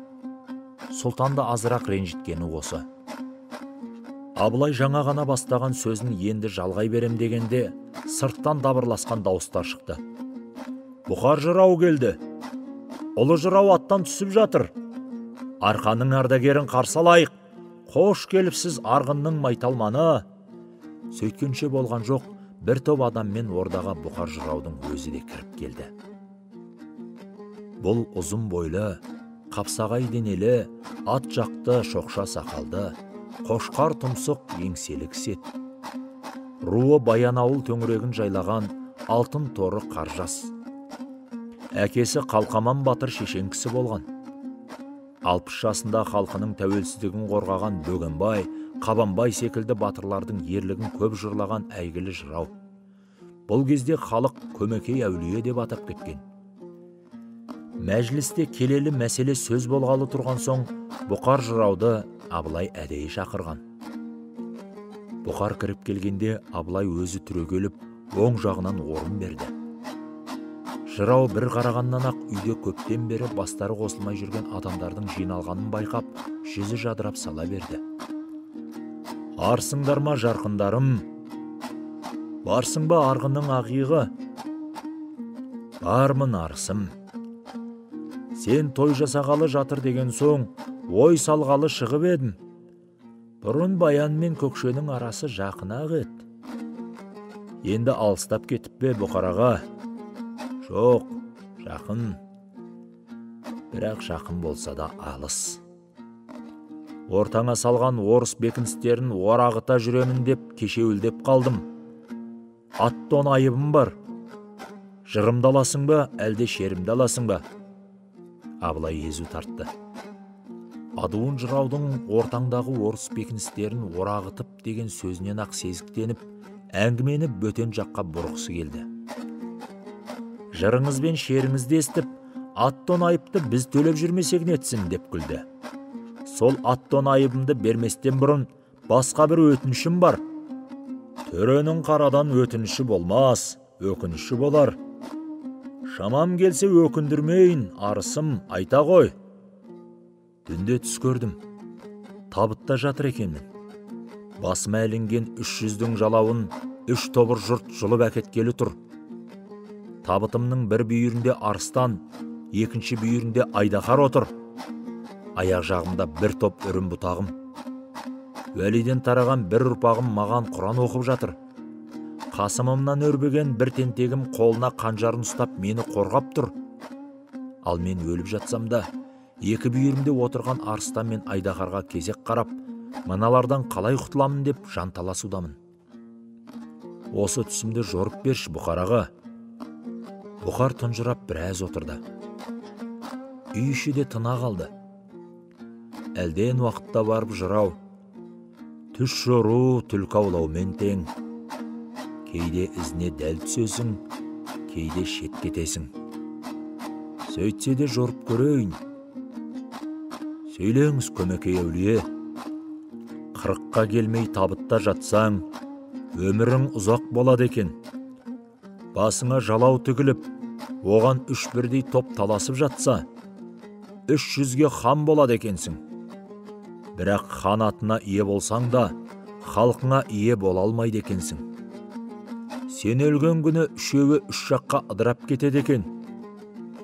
Speaker 1: Сұлтанды азырақ ренжіткені осы. Абылай жаңа ғана бастаған сөзін енді жалғай берем дегенде, сырттан дабырласқан дауыстар шықты. Бұқар жырау келді. Ұлы жырау аттан түсіп жатыр. Арқаның ардагерін қарсы алайық. Қош келіпсіз арғынның майталманы. Сөйткенше болған жоқ, бір топ адаммен ордаға Бұқар жыраудың өзі де кіріп келді. Бұл ұзын бойлы, қапсағай денелі, ат жақты, шоқша сақалды, қошқар тұмсық еңселі кісі еді. Руы Баянауыл төңірегін жайлаған алтын торы қаржас. Әкесі Қалқаман батыр шешен кісі болған. 60 жасында халқының тәуелсіздігін қорғаған Бөгенбай, Қабанбай секілді батырлардың ерлігін көп жырлаған әйгілі жырау. Бұл кезде халық Көмекей әулие деп атап кеткен. Мәжілісте келелі мәселе сөз болғалы тұрған соң, Бұқар жырауды Абылай әдейі шақырған. Бұқар кіріп келгенде Абылай өзі түрегеліп, оң жағынан орын берді. Жырау бір қарағаннан-ақ үйде көптен бері бастары қосылмай жүрген адамдардың жиналғанын байқап, жүзі жадырап сала берді. Арсыңдар ма, жарқындарым? Барсың ба, арғынның ақиығы? Бармын, арысым. Сен той жасағалы жатыр деген соң, ой салғалы шығып едім. Бұрын Баян мен Көкшенің арасы жақын-ақ еді. Енді алыстап кетіп пе, Бұқараға? Жоқ, жақын. Бірақ жақын болса да алыс. Ортаңа салған орыс бекіністерін орағыта жүремін деп кешеуілдеп қалдым. Ат-тон айыбым бар. Жырымды аласың ба, әлде шерімді аласың ба? Абылай езу тартты. Адуын жыраудың ортаңдағы орыс бекіністерін орағытып деген сөзінен ақ сезіктеніп, әңгімені бөтен жаққа бұрғысы келді. Жырыңыз бен шеріңізді естіп, ат-тон айыпты біз төлеп жүрмесек нетсін деп күлді. Сол ат-тон айыбымды берместен бұрын басқа бір өтінішім бар. Төренің қарадан өтініші болмас, өкініші болар. Шамам келсе өкіндірмейін, арысым, айта ғой. Түнде түс көрдім. Табытта жатыр екенмін. Басыма ілінген 300-дің жалауын 3 тобыр жұрт жұлып әкеткелі тұр. Табытымның бір бүйірінде арыстан, екінші бүйірінде айдаһар отыр. Аяқ жағымда бір топ үрім бұтағым. Уәлиден тараған бір ұрпағым маған Құран оқып жатыр. Қасымымнан өрбіген бір тентегім қолына қанжарын ұстап мені қорғап тұр. Ал мен өліп жатсам да, екі бүйірімде отырған арыстан мен айдаһарға кезек қарап, мыналардан қалай құтыламын деп жанталасудамын. Осы түсімді жорып берші, Бұқараға. Бұқар тұнжырап біраз отырды. Үй іші де тына қалды. Әлден уақытта барып жырау, түс жору түлкі аулаумен тең. Кейде ізіне дәл түсесің, кейде шет кетесің. Сөйтсе де жорып көрейін. Сөйлеңіз, Көмекей әулие. 40-қа келмей табытта жатсаң, өмірің ұзақ болады екен. Басыңа жалау тігіліп, оған 3 бірдей топ таласып жатса, 300-ге хан болады екенсің. Бірақ хан атына ие болсаң да, халқыңа ие бола алмайды екенсің. Сен өлген күні үшеуі үш жаққа ыдырап кетеді екен.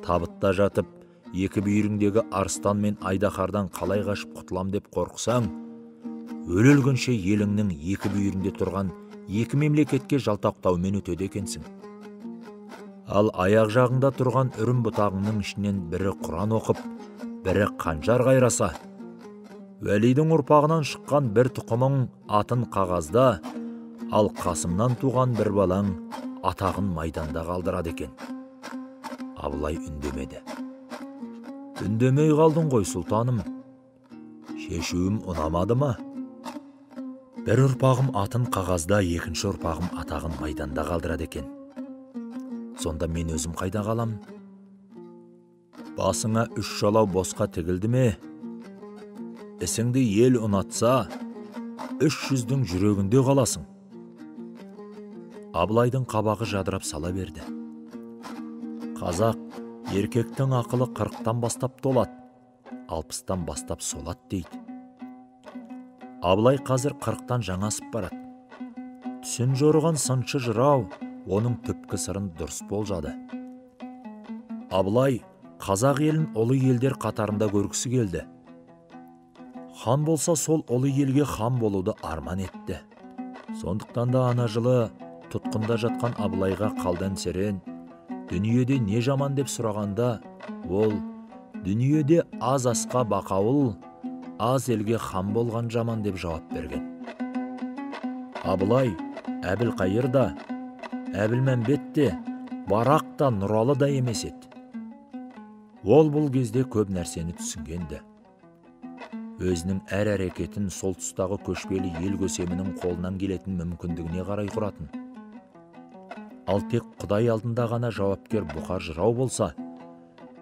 Speaker 1: Табытта жатып, екі бүйіріңдегі арыстан мен айдаһардан қалай қашып құтылам деп қорықсаң, өле-өлгенше еліңнің екі бүйірінде тұрған екі мемлекетке жалтақтаумен өтеді екенсің. Ал аяқ жағыңда тұрған үрім бұтағыңның ішінен бірі Құран оқып, бірі қанжар қайраса, Уәлидің ұрпағынан шыққан бір тұқымың атын қағазда, ал Қасымнан туған бір балаң атағын майданда қалдырады екен. Абылай үндемеді. Үндемей қалдың ғой, сұлтаным. Шешуім ұнамады ма? Бір ұрпағым атын қағазда, екінші ұрпағым атағын майданда қалдырады екен. Сонда мен өзім қайда қалам? Басыңа 3 жалау босқа тігілді ме? Ісіңді ел ұнатса, 300-дің жүрегінде қаласың. Абылайдың қабағы жадырап сала берді. Қазақ, еркектің ақылы 40-тан бастап толады, 60-тан бастап солады дейді. Абылай қазір 40-тан жаңа асып барады. Түсін жорыған сыншы жырау оның түпкі сырын дұрыс болжады. Абылай қазақ елін ұлы елдер қатарында көргісі келді. Хан болса, сол ұлы елге хан болуды арман етті. Сондықтан да ана жылы тұтқында жатқан Абылайға Қалдан Серен дүниеде не жаман деп сұрағанда, ол дүниеде аз асқа бақауыл, аз елге хан болған жаман деп жауап берген. Абылай Әбілқайыр да, Әбілмәмбет те, Барақ та, Нұралы да емес еді. Ол бұл кезде көп нәрсені түсінгенді. Өзінің әр әрекетін сол тұстағы көшпелі ел көсемінің қолынан келетін мүмкіндігіне қарай құратын. Ал тек Құдай алдында ғана жауапкер Бұқар жырау болса,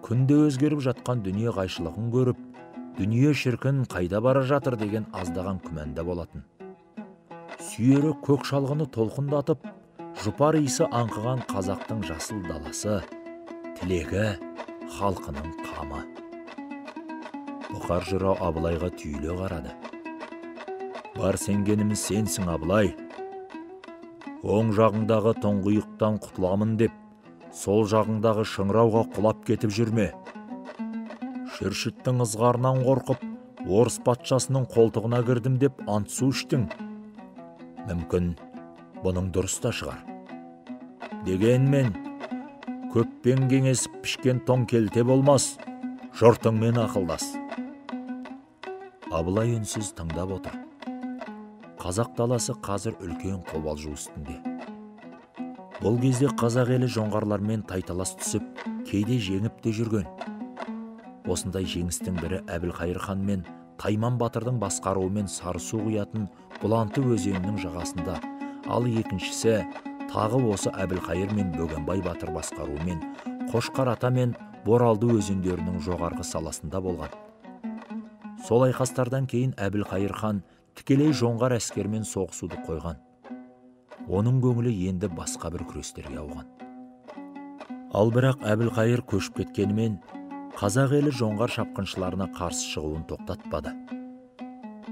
Speaker 1: күнде өзгеріп жатқан дүние қайшылығын көріп, дүние шіркін қайда бара жатыр деген аздаған күмәнда болатын. Сүйері көк шалғыны толқындатып, жұпар иісі аңқыған қазақтың жасыл даласы, тілегі халқының қамы. Бұқар жырау Абылайға түйіле қарады. Бар сенгеніміз сенсің, Абылай. Оң жағыңдағы тұңғиықтан құтыламын деп, сол жағыңдағы шыңырауға құлап кетіп жүрме. Шүршіттің ызғарынан қорқып, орыс патшасының қолтығына кірдім деп ант су іштің. Мүмкін бұның дұрыс та шығар. Дегенмен, көппен кеңесіп пішкен тоң келте болмас, жұртыңмен ақылдас. Абылай үнсіз тыңдап отыр. Қазақ даласы қазір үлкен қобалжу үстінде. Бұл кезде қазақ елі жоңғарлармен тайталас түсіп, кейде жеңіп те жүрген. Осындай жеңістің бірі Әбілқайыр хан мен Тайман батырдың басқаруымен Сарысу құятын Бұланты өзенінің жағасында, ал екіншісі тағы осы Әбілқайыр мен Бөгенбай батыр басқаруымен Қошқар ата мен Боралды өзендерінің жоғарғы саласында болған. Сол айқастардан кейін Әбілқайыр хан тікелей жоңғар әскерімен соғысуды қойған. Оның көңілі енді басқа бір күрестерге ауған. Ал бірақ Әбілқайыр көшіп кеткенімен қазақ елі жоңғар шапқыншыларына қарсы шығуын тоқтатпады.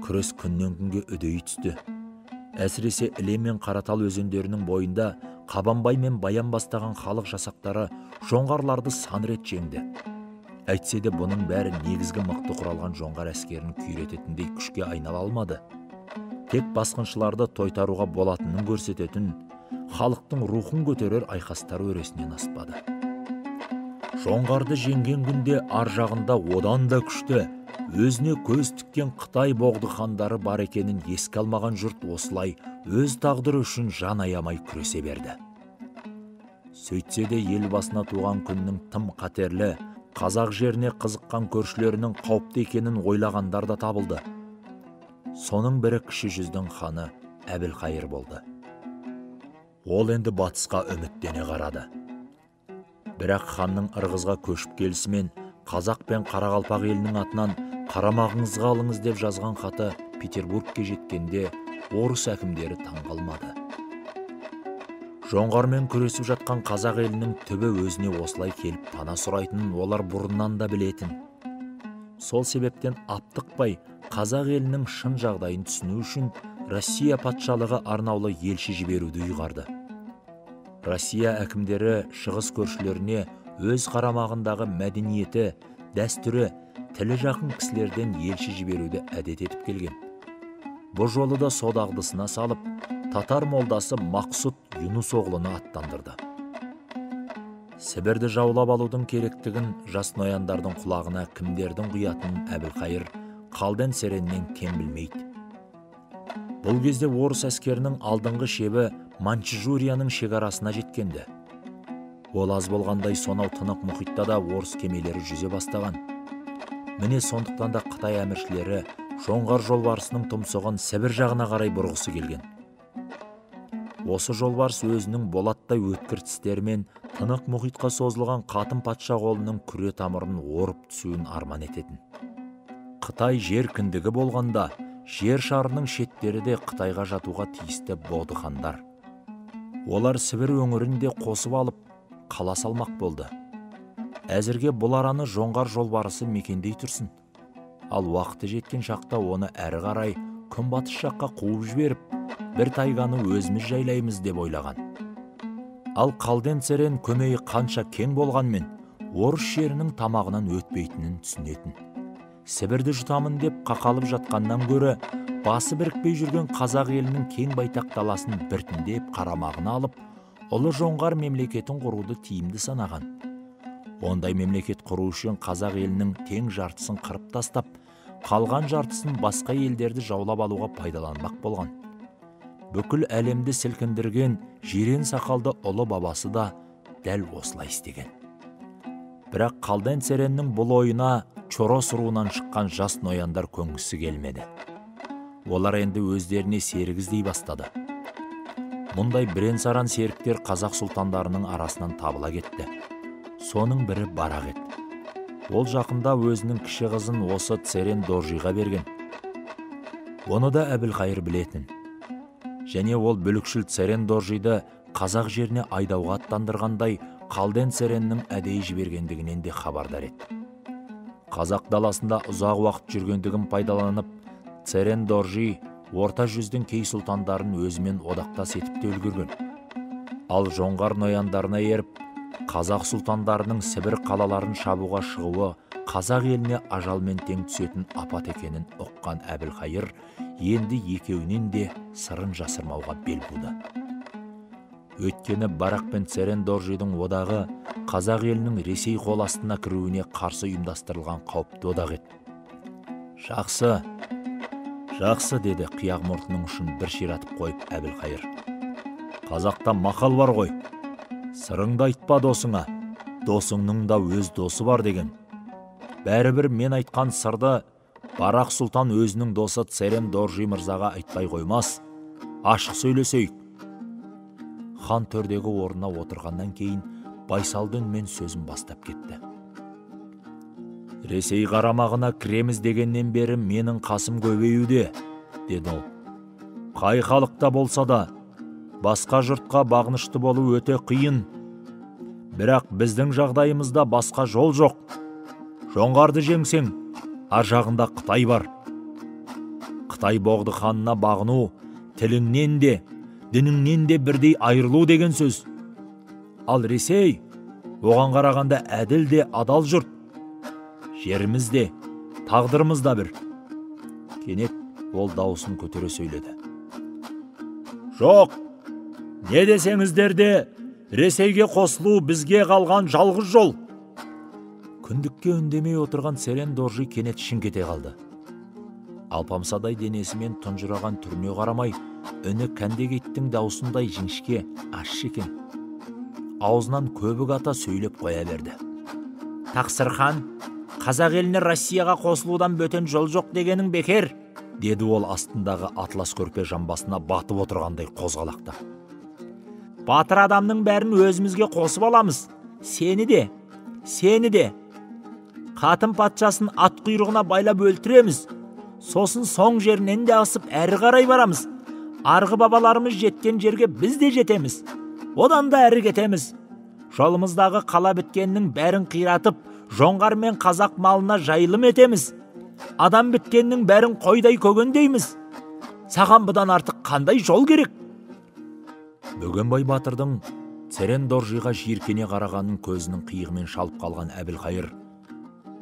Speaker 1: Күрес күннен күнге үдей түсті. Әсіресе Іле мен Қаратал өзендерінің бойында Қабанбай мен Баян бастаған халық жасақтары жоңғарларды сан рет жеңді. Әйтсе де бұның бәрі негізгі мықты құралған жоңғар әскерін күйрететіндей күшке айнала алмады. Тек басқыншыларды тойтаруға болатынын көрсететін, халықтың рухын көтерер айқастар өресінен аспады. Жоңғарды жеңген күнде ар жағында одан да күшті, өзіне көз тіккен Қытай боғды хандары бар екенін еске алмаған жұрт осылай өз тағдыры үшін жан аямай күресе берді. Сөйтсе де ел басына туған күннің тым қатерлі, қазақ жеріне қызыққан көршілерінің қауіпті екенін ойлағандар да табылды. Соның бірі Кіші жүздің ханы Әбілқайыр болды. Ол енді батысқа үміттене қарады. Бірақ ханның Ырғызға көшіп келісімен қазақ пен қарақалпақ елінің атынан қарамағыңызға алыңыз деп жазған хаты Петербургке жеткенде орыс әкімдері таңғалмады. Жоңғармен күресіп жатқан қазақ елінің түбі өзіне осылай келіп пана сұрайтынын олар бұрыннан да білетін. Сол себептен аптықпай қазақ елінің шын жағдайын түсіну үшін Россия патшалығы арнаулы елші жіберуді ұйғарды. Россия әкімдері шығыс көршілеріне өз қарамағындағы мәдениеті, дәстүрі, тілі жақын кісілерден елші жіберуді әдет етіп келген. Бұл жолы да со дағдысына салып, татар молдасы Мақсұт Юнус оғлыны аттандырды. Сібірді жаулап алудың керектігін жас нояндардың құлағына кімдердің құятынын Әбілқайыр Қалден Цереннен кем білмейді. Бұл кезде орыс әскерінің алдыңғы шебі Маньчжурияның шекарасына жеткенді. Ол аз болғандай сонау тынық мұхитта да орыс кемелері жүзе бастаған. Міне сондықтан да Қытай әміршілері жоңғар жолбарысының тұмсығын Сібір жағына қарай бұрғысы келген. Осы жолбарыс өзінің болаттай өткір тістерімен тынық мұхитқа созылған Қатын патша қолының күре тамырын орып түсуін арман ететін. Қытай жер кіндігі болғанда, жер шарының шеттері де Қытайға жатуға тиісті боғдыхандар. Олар Сібір өңірін де қосып алып, қала салмақ болды. Әзірге бұл араны жоңғар жолбарысы мекендей тұрсын. Ал уақыты жеткен шақта оны әрі қарай күнбатыс жаққа қуып жіберіп, бір тайганы өзіміз жайлаймыз деп ойлаған. Ал Қалден Церен көмейі қанша кең болғанмен, орыс жерінің тамағынан өтпейтінін түсінетін. Сібірді жұтамын деп қақалып жатқаннан гөрі, басы бірікпей жүрген қазақ елінің кең байтақ даласын біртіндеп қарамағына алып, ұлы жоңғар мемлекетін құруды тиімді санаған. Ондай мемлекет құру үшін қазақ елінің тең жартысын қырып тастап, қалған жартысын басқа елдерді жаулап алуға пайдаланбақ болған. Бүкіл әлемді сілкіндірген жирен сақалды ұлы бабасы да дәл осылай істеген. Бірақ Қалден Цереннің бұл ойына Чорос руынан шыққан жас нояндар көнгісі келмеді. Олар енді өздеріне серік іздей бастады. Мұндай бірен-саран серіктер қазақ сұлтандарының арасынан табыла кетті. Соның бірі Барақ еді. Ол жақында өзінің кіші қызын осы Церен Доржиға берген. Оны да Әбілқайыр білетін. Және ол бүлікшіл Церен Доржиды қазақ жеріне айдауға аттандырғандай Қалден Цереннің әдейі жібергендігінен де хабардар еді. Қазақ даласында ұзақ уақыт жүргендігін пайдаланып, Церен Доржи орта жүздің кей сұлтандарын өзімен одақтас етіп те үлгерген. Ал жоңғар нояндарына еріп, қазақ сұлтандарының Сібір қалаларын шабуға шығуы қазақ еліне ажалмен тең түсетін апат екенін ұққан Әбілқайыр енді екеуінен де сырын жасырмауға бел буды. Өйткені Барақ пен Церен Доржидің одағы қазақ елінің Ресей қол астына кіруіне қарсы ұйымдастырылған қауіпті одақ еді. Жақсы, жақсы, деді қияқ мұртының ұшын бір ширатып қойып Әбілқайыр. Қазақта мақал бар ғой. Сырыңды айтпа досыңа, досыңның да өз досы бар деген. Бәрібір мен айтқан сырды Барақ сұлтан өзінің досы Церен Доржи мырзаға айтпай қоймас. Ашық сөйлесейік. Хан төрдегі орнына отырғаннан кейін байсалды үнмен сөзін бастап кетті. Ресей қарамағына кіреміз дегеннен бері менің қасым көбеюде, деді ол. Қай халықта болса да, басқа жұртқа бағынышты болу өте қиын. Бірақ біздің жағдайымызда басқа жол жоқ. Жоңғарды жеңсең, ар жағында Қытай бар. Қытай боғды ханына бағыну, тіліңнен де, дініңнен де бірдей айырылу деген сөз. Ал Ресей, оған қарағанда әділ де адал жұрт. Жеріміз де, тағдырымыз да бір. Кенет ол дауысын көтере сөйледі. Жоқ, не десеңіздер де, Ресейге қосылу бізге қалған жалғыз жол. Күндікке үндемей отырған Церен Доржи кенет шыңқ ете қалды. Алпамсадай денесімен тұнжыраған түріне қарамай, үні кәндегейттің даусындай жіңішке, ащы екен. Аузынан көбік ата сөйлеп қоя берді. Тақсыр хан, қазақ еліне Россияға қосылудан бөтен жол жоқ дегенің бекер, деді ол астындағы атлас көрпе жамбасына батып отырғандай қозғалақта. Батыр адамның бәрін өзімізге қосып аламыз. Сені де, сені де. Қатын патшасын ат құйрығына байлап өлтіреміз. Сосын соң жерінен де асып әрі қарай барамыз. Арғы бабаларымыз жеткен жерге біз де жетеміз. Одан да әрі кетеміз. Жолымыздағы қала біткеннің бәрін қиратып, жоңғар мен қазақ малына жайылым етеміз. Адам біткеннің бәрін қойдай көгендейміз. Саған бұдан артық қандай жол керек? Бөгенбай батырдың Церен Доржиға жиіркене қарағанын көзінің қиығымен шалып қалған Әбілқайыр: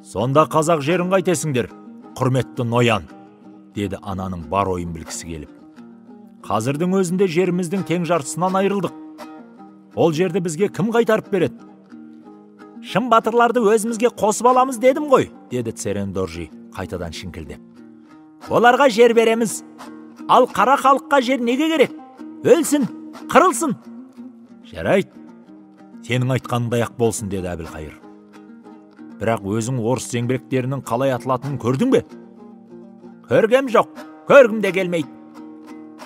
Speaker 1: «Сонда қазақ жерін қайтесіңдер, құрметті ноян», деді ананың бар ойын білгісі келіп. «Қазірдің өзінде жеріміздің тең жартысынан айырылдық. Ол жерді бізге кім қайтарып береді? Шын батырларды өзімізге қосып аламыз дедім ғой, деді Церен Доржи қайтадан шіңкілдеп. Оларға жер береміз. Ал қара халыққа жер неге керек? Өлсін, қырылсын. Жарайды, сенің айтқаныңдай-ақ болсын, деді Әбілқайыр. Бірақ өзің орыс зеңбіректерінің қалай атылатынын көрдің бе? Көргем жоқ, көргім де келмейді.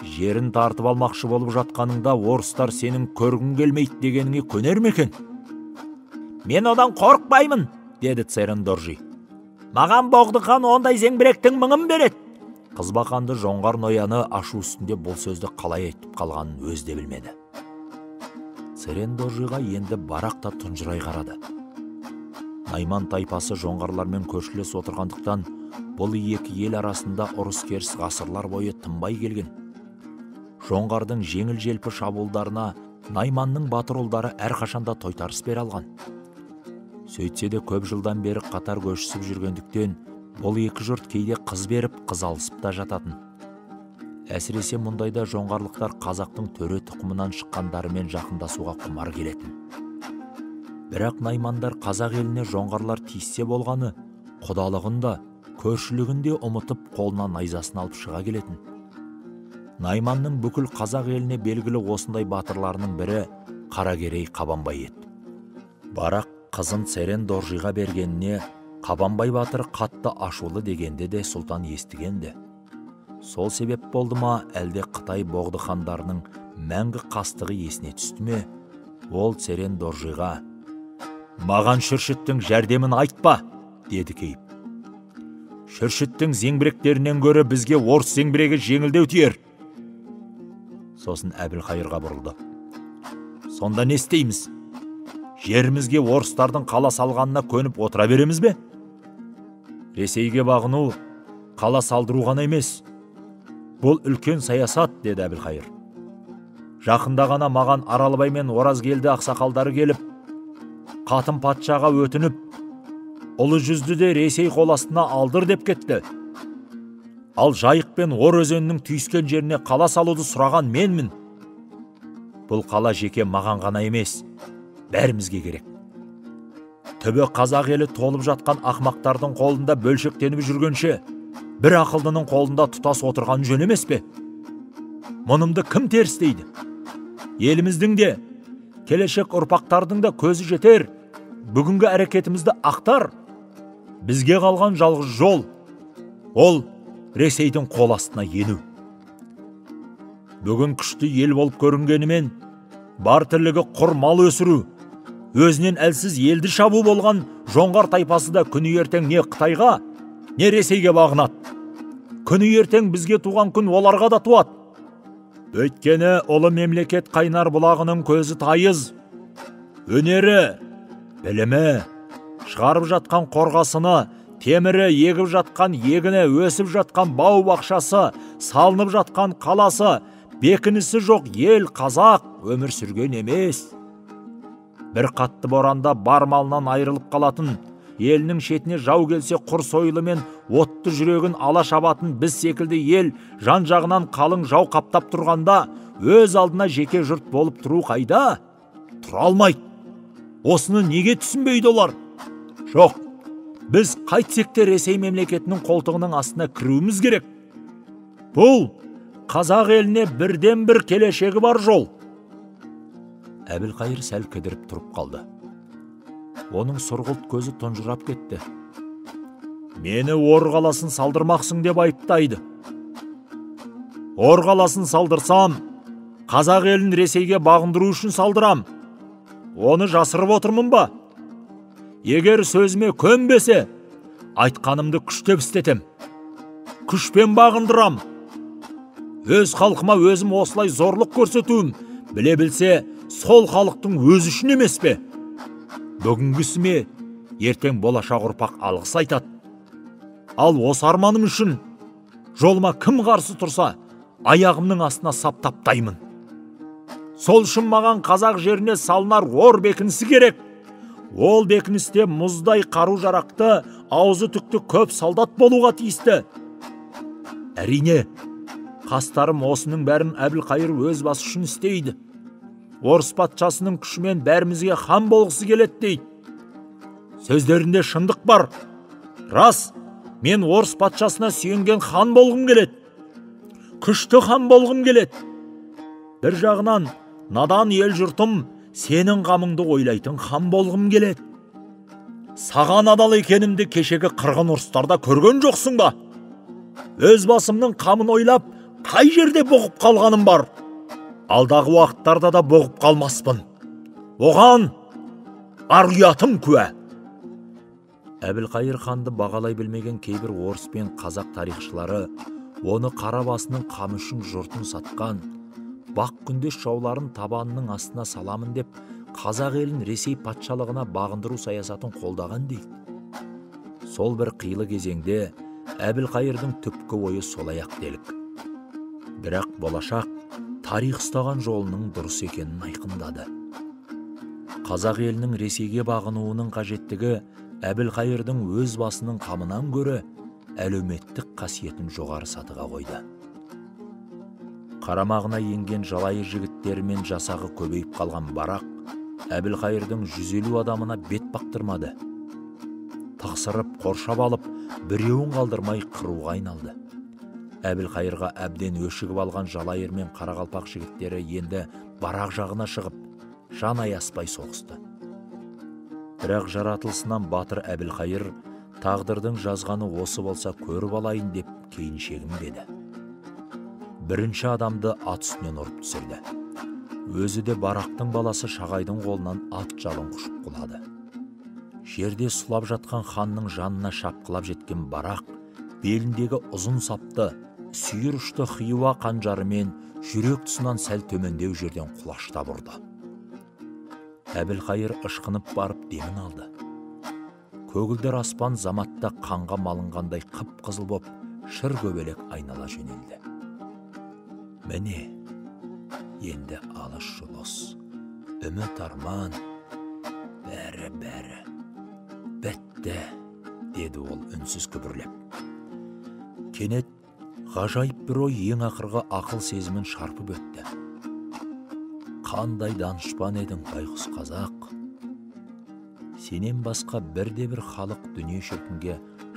Speaker 1: Жерін тартып алмақшы болып жатқаныңда орыстар сенің көргің келмейді дегеніңе көнер ме екен? Мен одан қорықпаймын, деді Церен Доржи. Маған Боғдыхан ондай зеңбіректің мыңын береді. Қызбақанды жоңғар нояны ашу үстінде бұл сөзді қалай айтып қалғанын өзі де білмеді. Церен Доржиға енді Барақ та тұнжырай қарады. Найман тайпасы жоңғарлармен көршілес отырғандықтан бұл екі ел арасында ұрыс-керіс ғасырлар бойы тынбай келген. Жоңғардың жеңіл-желпі шабуылдарына Найманның батыр ұлдары әрқашанда тойтарыс бере алған. Сөйтсе де көп жылдан бері қатар көшісіп жүргендіктен бұл екі жұрт кейде қыз беріп, қыз алысып та жататын. Әсіресе мұндайда жоңғарлықтар қазақтың төре тұқымынан шыққандарымен жақындасуға құмар келетін. Бірақ наймандар қазақ еліне жоңғарлар тиіссе болғаны, құдалығын да, көршілігін де ұмытып қолына найзасын алып шыға келетін. Найманның бүкіл қазақ еліне белгілі осындай батырларының бірі Қаракерей Қабанбай еді. Барақ қызын Церен Доржиға бергеніне Қабанбай батыр қатты ашулы дегенде де сұлтан естігенді. Сол себеп болды ма, әлде Қытай боғдыхандарының мәңгі қастығы есіне түсті ме, ол Церен Доржиға: «Маған Шүршіттің жәрдемін айтпа», деді кейіп. «Шүршіттің зеңбіректерінен гөрі бізге орыс зеңбірегі жеңілдеу тиер». Сосын Әбілқайырға бұрылды. Сонда не істейміз? Жерімізге орыстардың қала салғанына көніп отыра береміз бе? Ресейге бағыну қала салдыру ғана емес. Бұл үлкен саясат, деді Әбілқайыр. Жақында ғана маған Аралбай мен Оразгелді ақсақалдары келіп, Қатын патшаға өтініп, ұлы жүзді де Ресей қол астына алдыр деп кетті. Ал Жайық пен Ор өзенінің түйіскен жеріне қала салуды сұраған менмін. Бұл қала жеке маған ғана емес, бәрімізге керек. Түбі қазақ елі толып жатқан ақмақтардың қолында бөлшектеніп жүргенше, бір ақылдының қолында тұтас отырған жөн емес пе? Мұнымды кім теріс дейді? Еліміздің де, келешек ұрпақтардың да көзі жетер, бүгінгі әрекетімізді ақтар. Бізге қалған жалғыз жол, ол Ресейдің қол астына ену. Бүгін күшті ел болып көрінгенімен, бар тірлігі құр мал өсіру, өзінен әлсіз елді шабу болған жоңғар тайпасы да күні ертең не Қытайға, не Ресейге бағынады. Күні ертең бізге туған күн оларға да туады. Өйткені ұлы мемлекет қайнар бұлағының көзі тайыз, өнері, білімі, шығарып жатқан қорғасыны, темірі, егіп жатқан егіні, өсіп жатқан бау бақшасы, салынып жатқан қаласы, бекінісі жоқ ел қазақ өмір сүрген емес. Бір қатты боранда бар малынан айырылып қалатын, елінің шетіне жау келсе құр сойылымен отты жүрегін ала шабатын біз секілді ел жан жағынан қалың жау қаптап тұрғанда өз алдына жеке жұрт болып тұру қайда? Тұра алмайды. Осыны неге түсінбейді олар? Жоқ, біз қайтсек те Ресей мемлекетінің қолтығының астына кіруіміз керек. Бұл қазақ еліне бірден бір келешегі бар жол. Әбілқайыр сәл кідіріп тұрып қалды. Оның сұрғылт көзі тұнжырап кетті. Мені Ор қаласын салдырмақсың деп айыптайды. Ор қаласын салдырсам, қазақ елін Ресейге бағындыру үшін салдырам. Оны жасырып отырмын ба? Егер сөзіме көнбесе, айтқанымды күштеп істетем. Күшпен бағындырам. Өз халқыма өзім осылай зорлық көрсетуім, біле білсе, сол халықтың өзі үшін емес пе? Бүгінгісіме ертең болашақ ұрпақ алғыс айтады. Ал осы арманым үшін жолыма кім қарсы тұрса, аяғымның астына сап таптаймын. Сол үшін маған қазақ жеріне салынар ор бекінісі керек. Ол бекіністе мұздай қару-жарақты, аузы түкті көп солдат болуға тиісті. Әрине, қастарым осының бәрін Әбілқайыр өз басы үшін істейді. Орыс патшасының күшімен бәрімізге хан болғысы келеді дейді. Сөздерінде шындық бар. Рас, мен орыс патшасына сүйенген хан болғым келеді. Күшті хан болғым келеді. Бір жағынан надан ел жұртым сенің қамыңды ойлайтын хан болғым келеді. Саған адал екенімді кешегі қырғын ұрыстарда көрген жоқсың ба? Өз басымның қамын ойлап, қай жерде бұғып қалғаным бар? Алдағы уақыттарда да бұғып қалмаспын. Оған ар ұятым куә. Әбілқайыр ханды бағалай білмеген кейбір орыс пен қазақ тарихшылары оны қара басының қамы үшін жұртын сатқан, бақ күндес жауларын табанының астына саламын деп қазақ елін Ресей патшалығына бағындыру саясатын қолдаған дейді. Сол бір қилы кезеңде Әбілқайырдың түпкі ойы солай-ақ делік. Бірақ болашақ тарих ұстаған жолының дұрыс екенін айқындады. Қазақ елінің Ресейге бағынуының қажеттігі Әбілқайырдың өз басының қамынан гөрі әлеуметтік қасиетін жоғары сатыға қойды. Қарамағына енген жалайыр жігіттерімен жасағы көбейіп қалған Барақ Әбілқайырдың 150 адамына бет бақтырмады. Тықсырып, қоршап алып, біреуін қалдырмай қыруға айналды. Әбілқайырға әбден өшігіп алған жалайыр мен қарақалпақ жігіттері енді Барақ жағына шығып, жан аяспай соғысты. Бірақ жаратылысынан батыр Әбілқайыр тағдырдың жазғаны осы болса көріп алайын деп кейін шегінбеді. Бірінші адамды ат үстінен ұрып түсірді. Өзі де Барақтың баласы Шағайдың қолынан ат жалын құшып құлады. Жерде сұлап жатқан ханның жанына шапқылап жеткен Барақ беліндегі ұзын сапты, сүйір ұшты Хиуа қанжарымен жүрек тұсынан сәл төмендеу жерден құлаштап ұрды. Әбілқайыр ышқынып барып демін алды. Көгілдір аспан заматта қанға малынғандай қып-қызыл боп, шыр көбелек айнала жөнелді. Міне, енді алыс-жұлыс, үміт арман, бәрі-бәрі бітті, деді ол үнсіз күбірлеп. Кенет ғажайып бір ой ең ақырғы ақыл сезімін шарпып өтті. Қандай данышпан едің, байғұс қазақ! Сенен басқа бірде-бір халық дүние шіркінге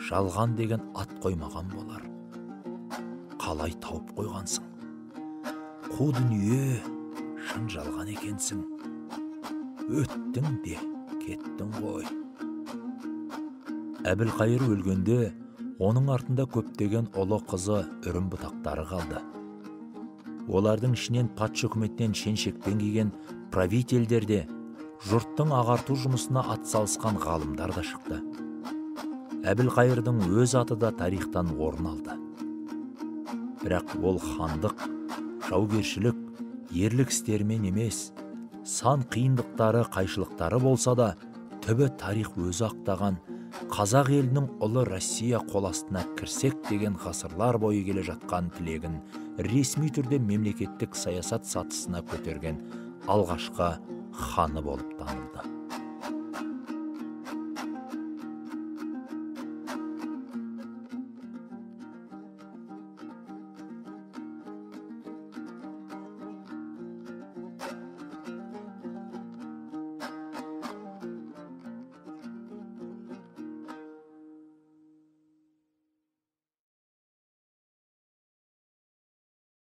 Speaker 1: жалған деген ат қоймаған болар. Қалай тауып қойғансың? Қу дүние, шын жалған екенсің. Өттің де, кеттің ғой. Әбілқайыр өлгенде оның артында көптеген ұлы қызы үрім бұтақтары қалды. Олардың ішінен патша үкіметінен шен-шекпен киген правительдер де, жұрттың ағарту жұмысына атсалысқан ғалымдар да шықты. Әбілқайырдың өз аты да тарихтан орын алды. Бірақ ол хандық, жаугершілік, ерлік істерімен емес, сан қиындықтары, қайшылықтары болса да, түбі тарих өзі ақтаған қазақ елінің ұлы Россия қол астына кірсек деген ғасырлар бойы келе жатқан тілегін ресми түрде мемлекеттік саясат сатысына көтерген алғашқы ханы болып танылды.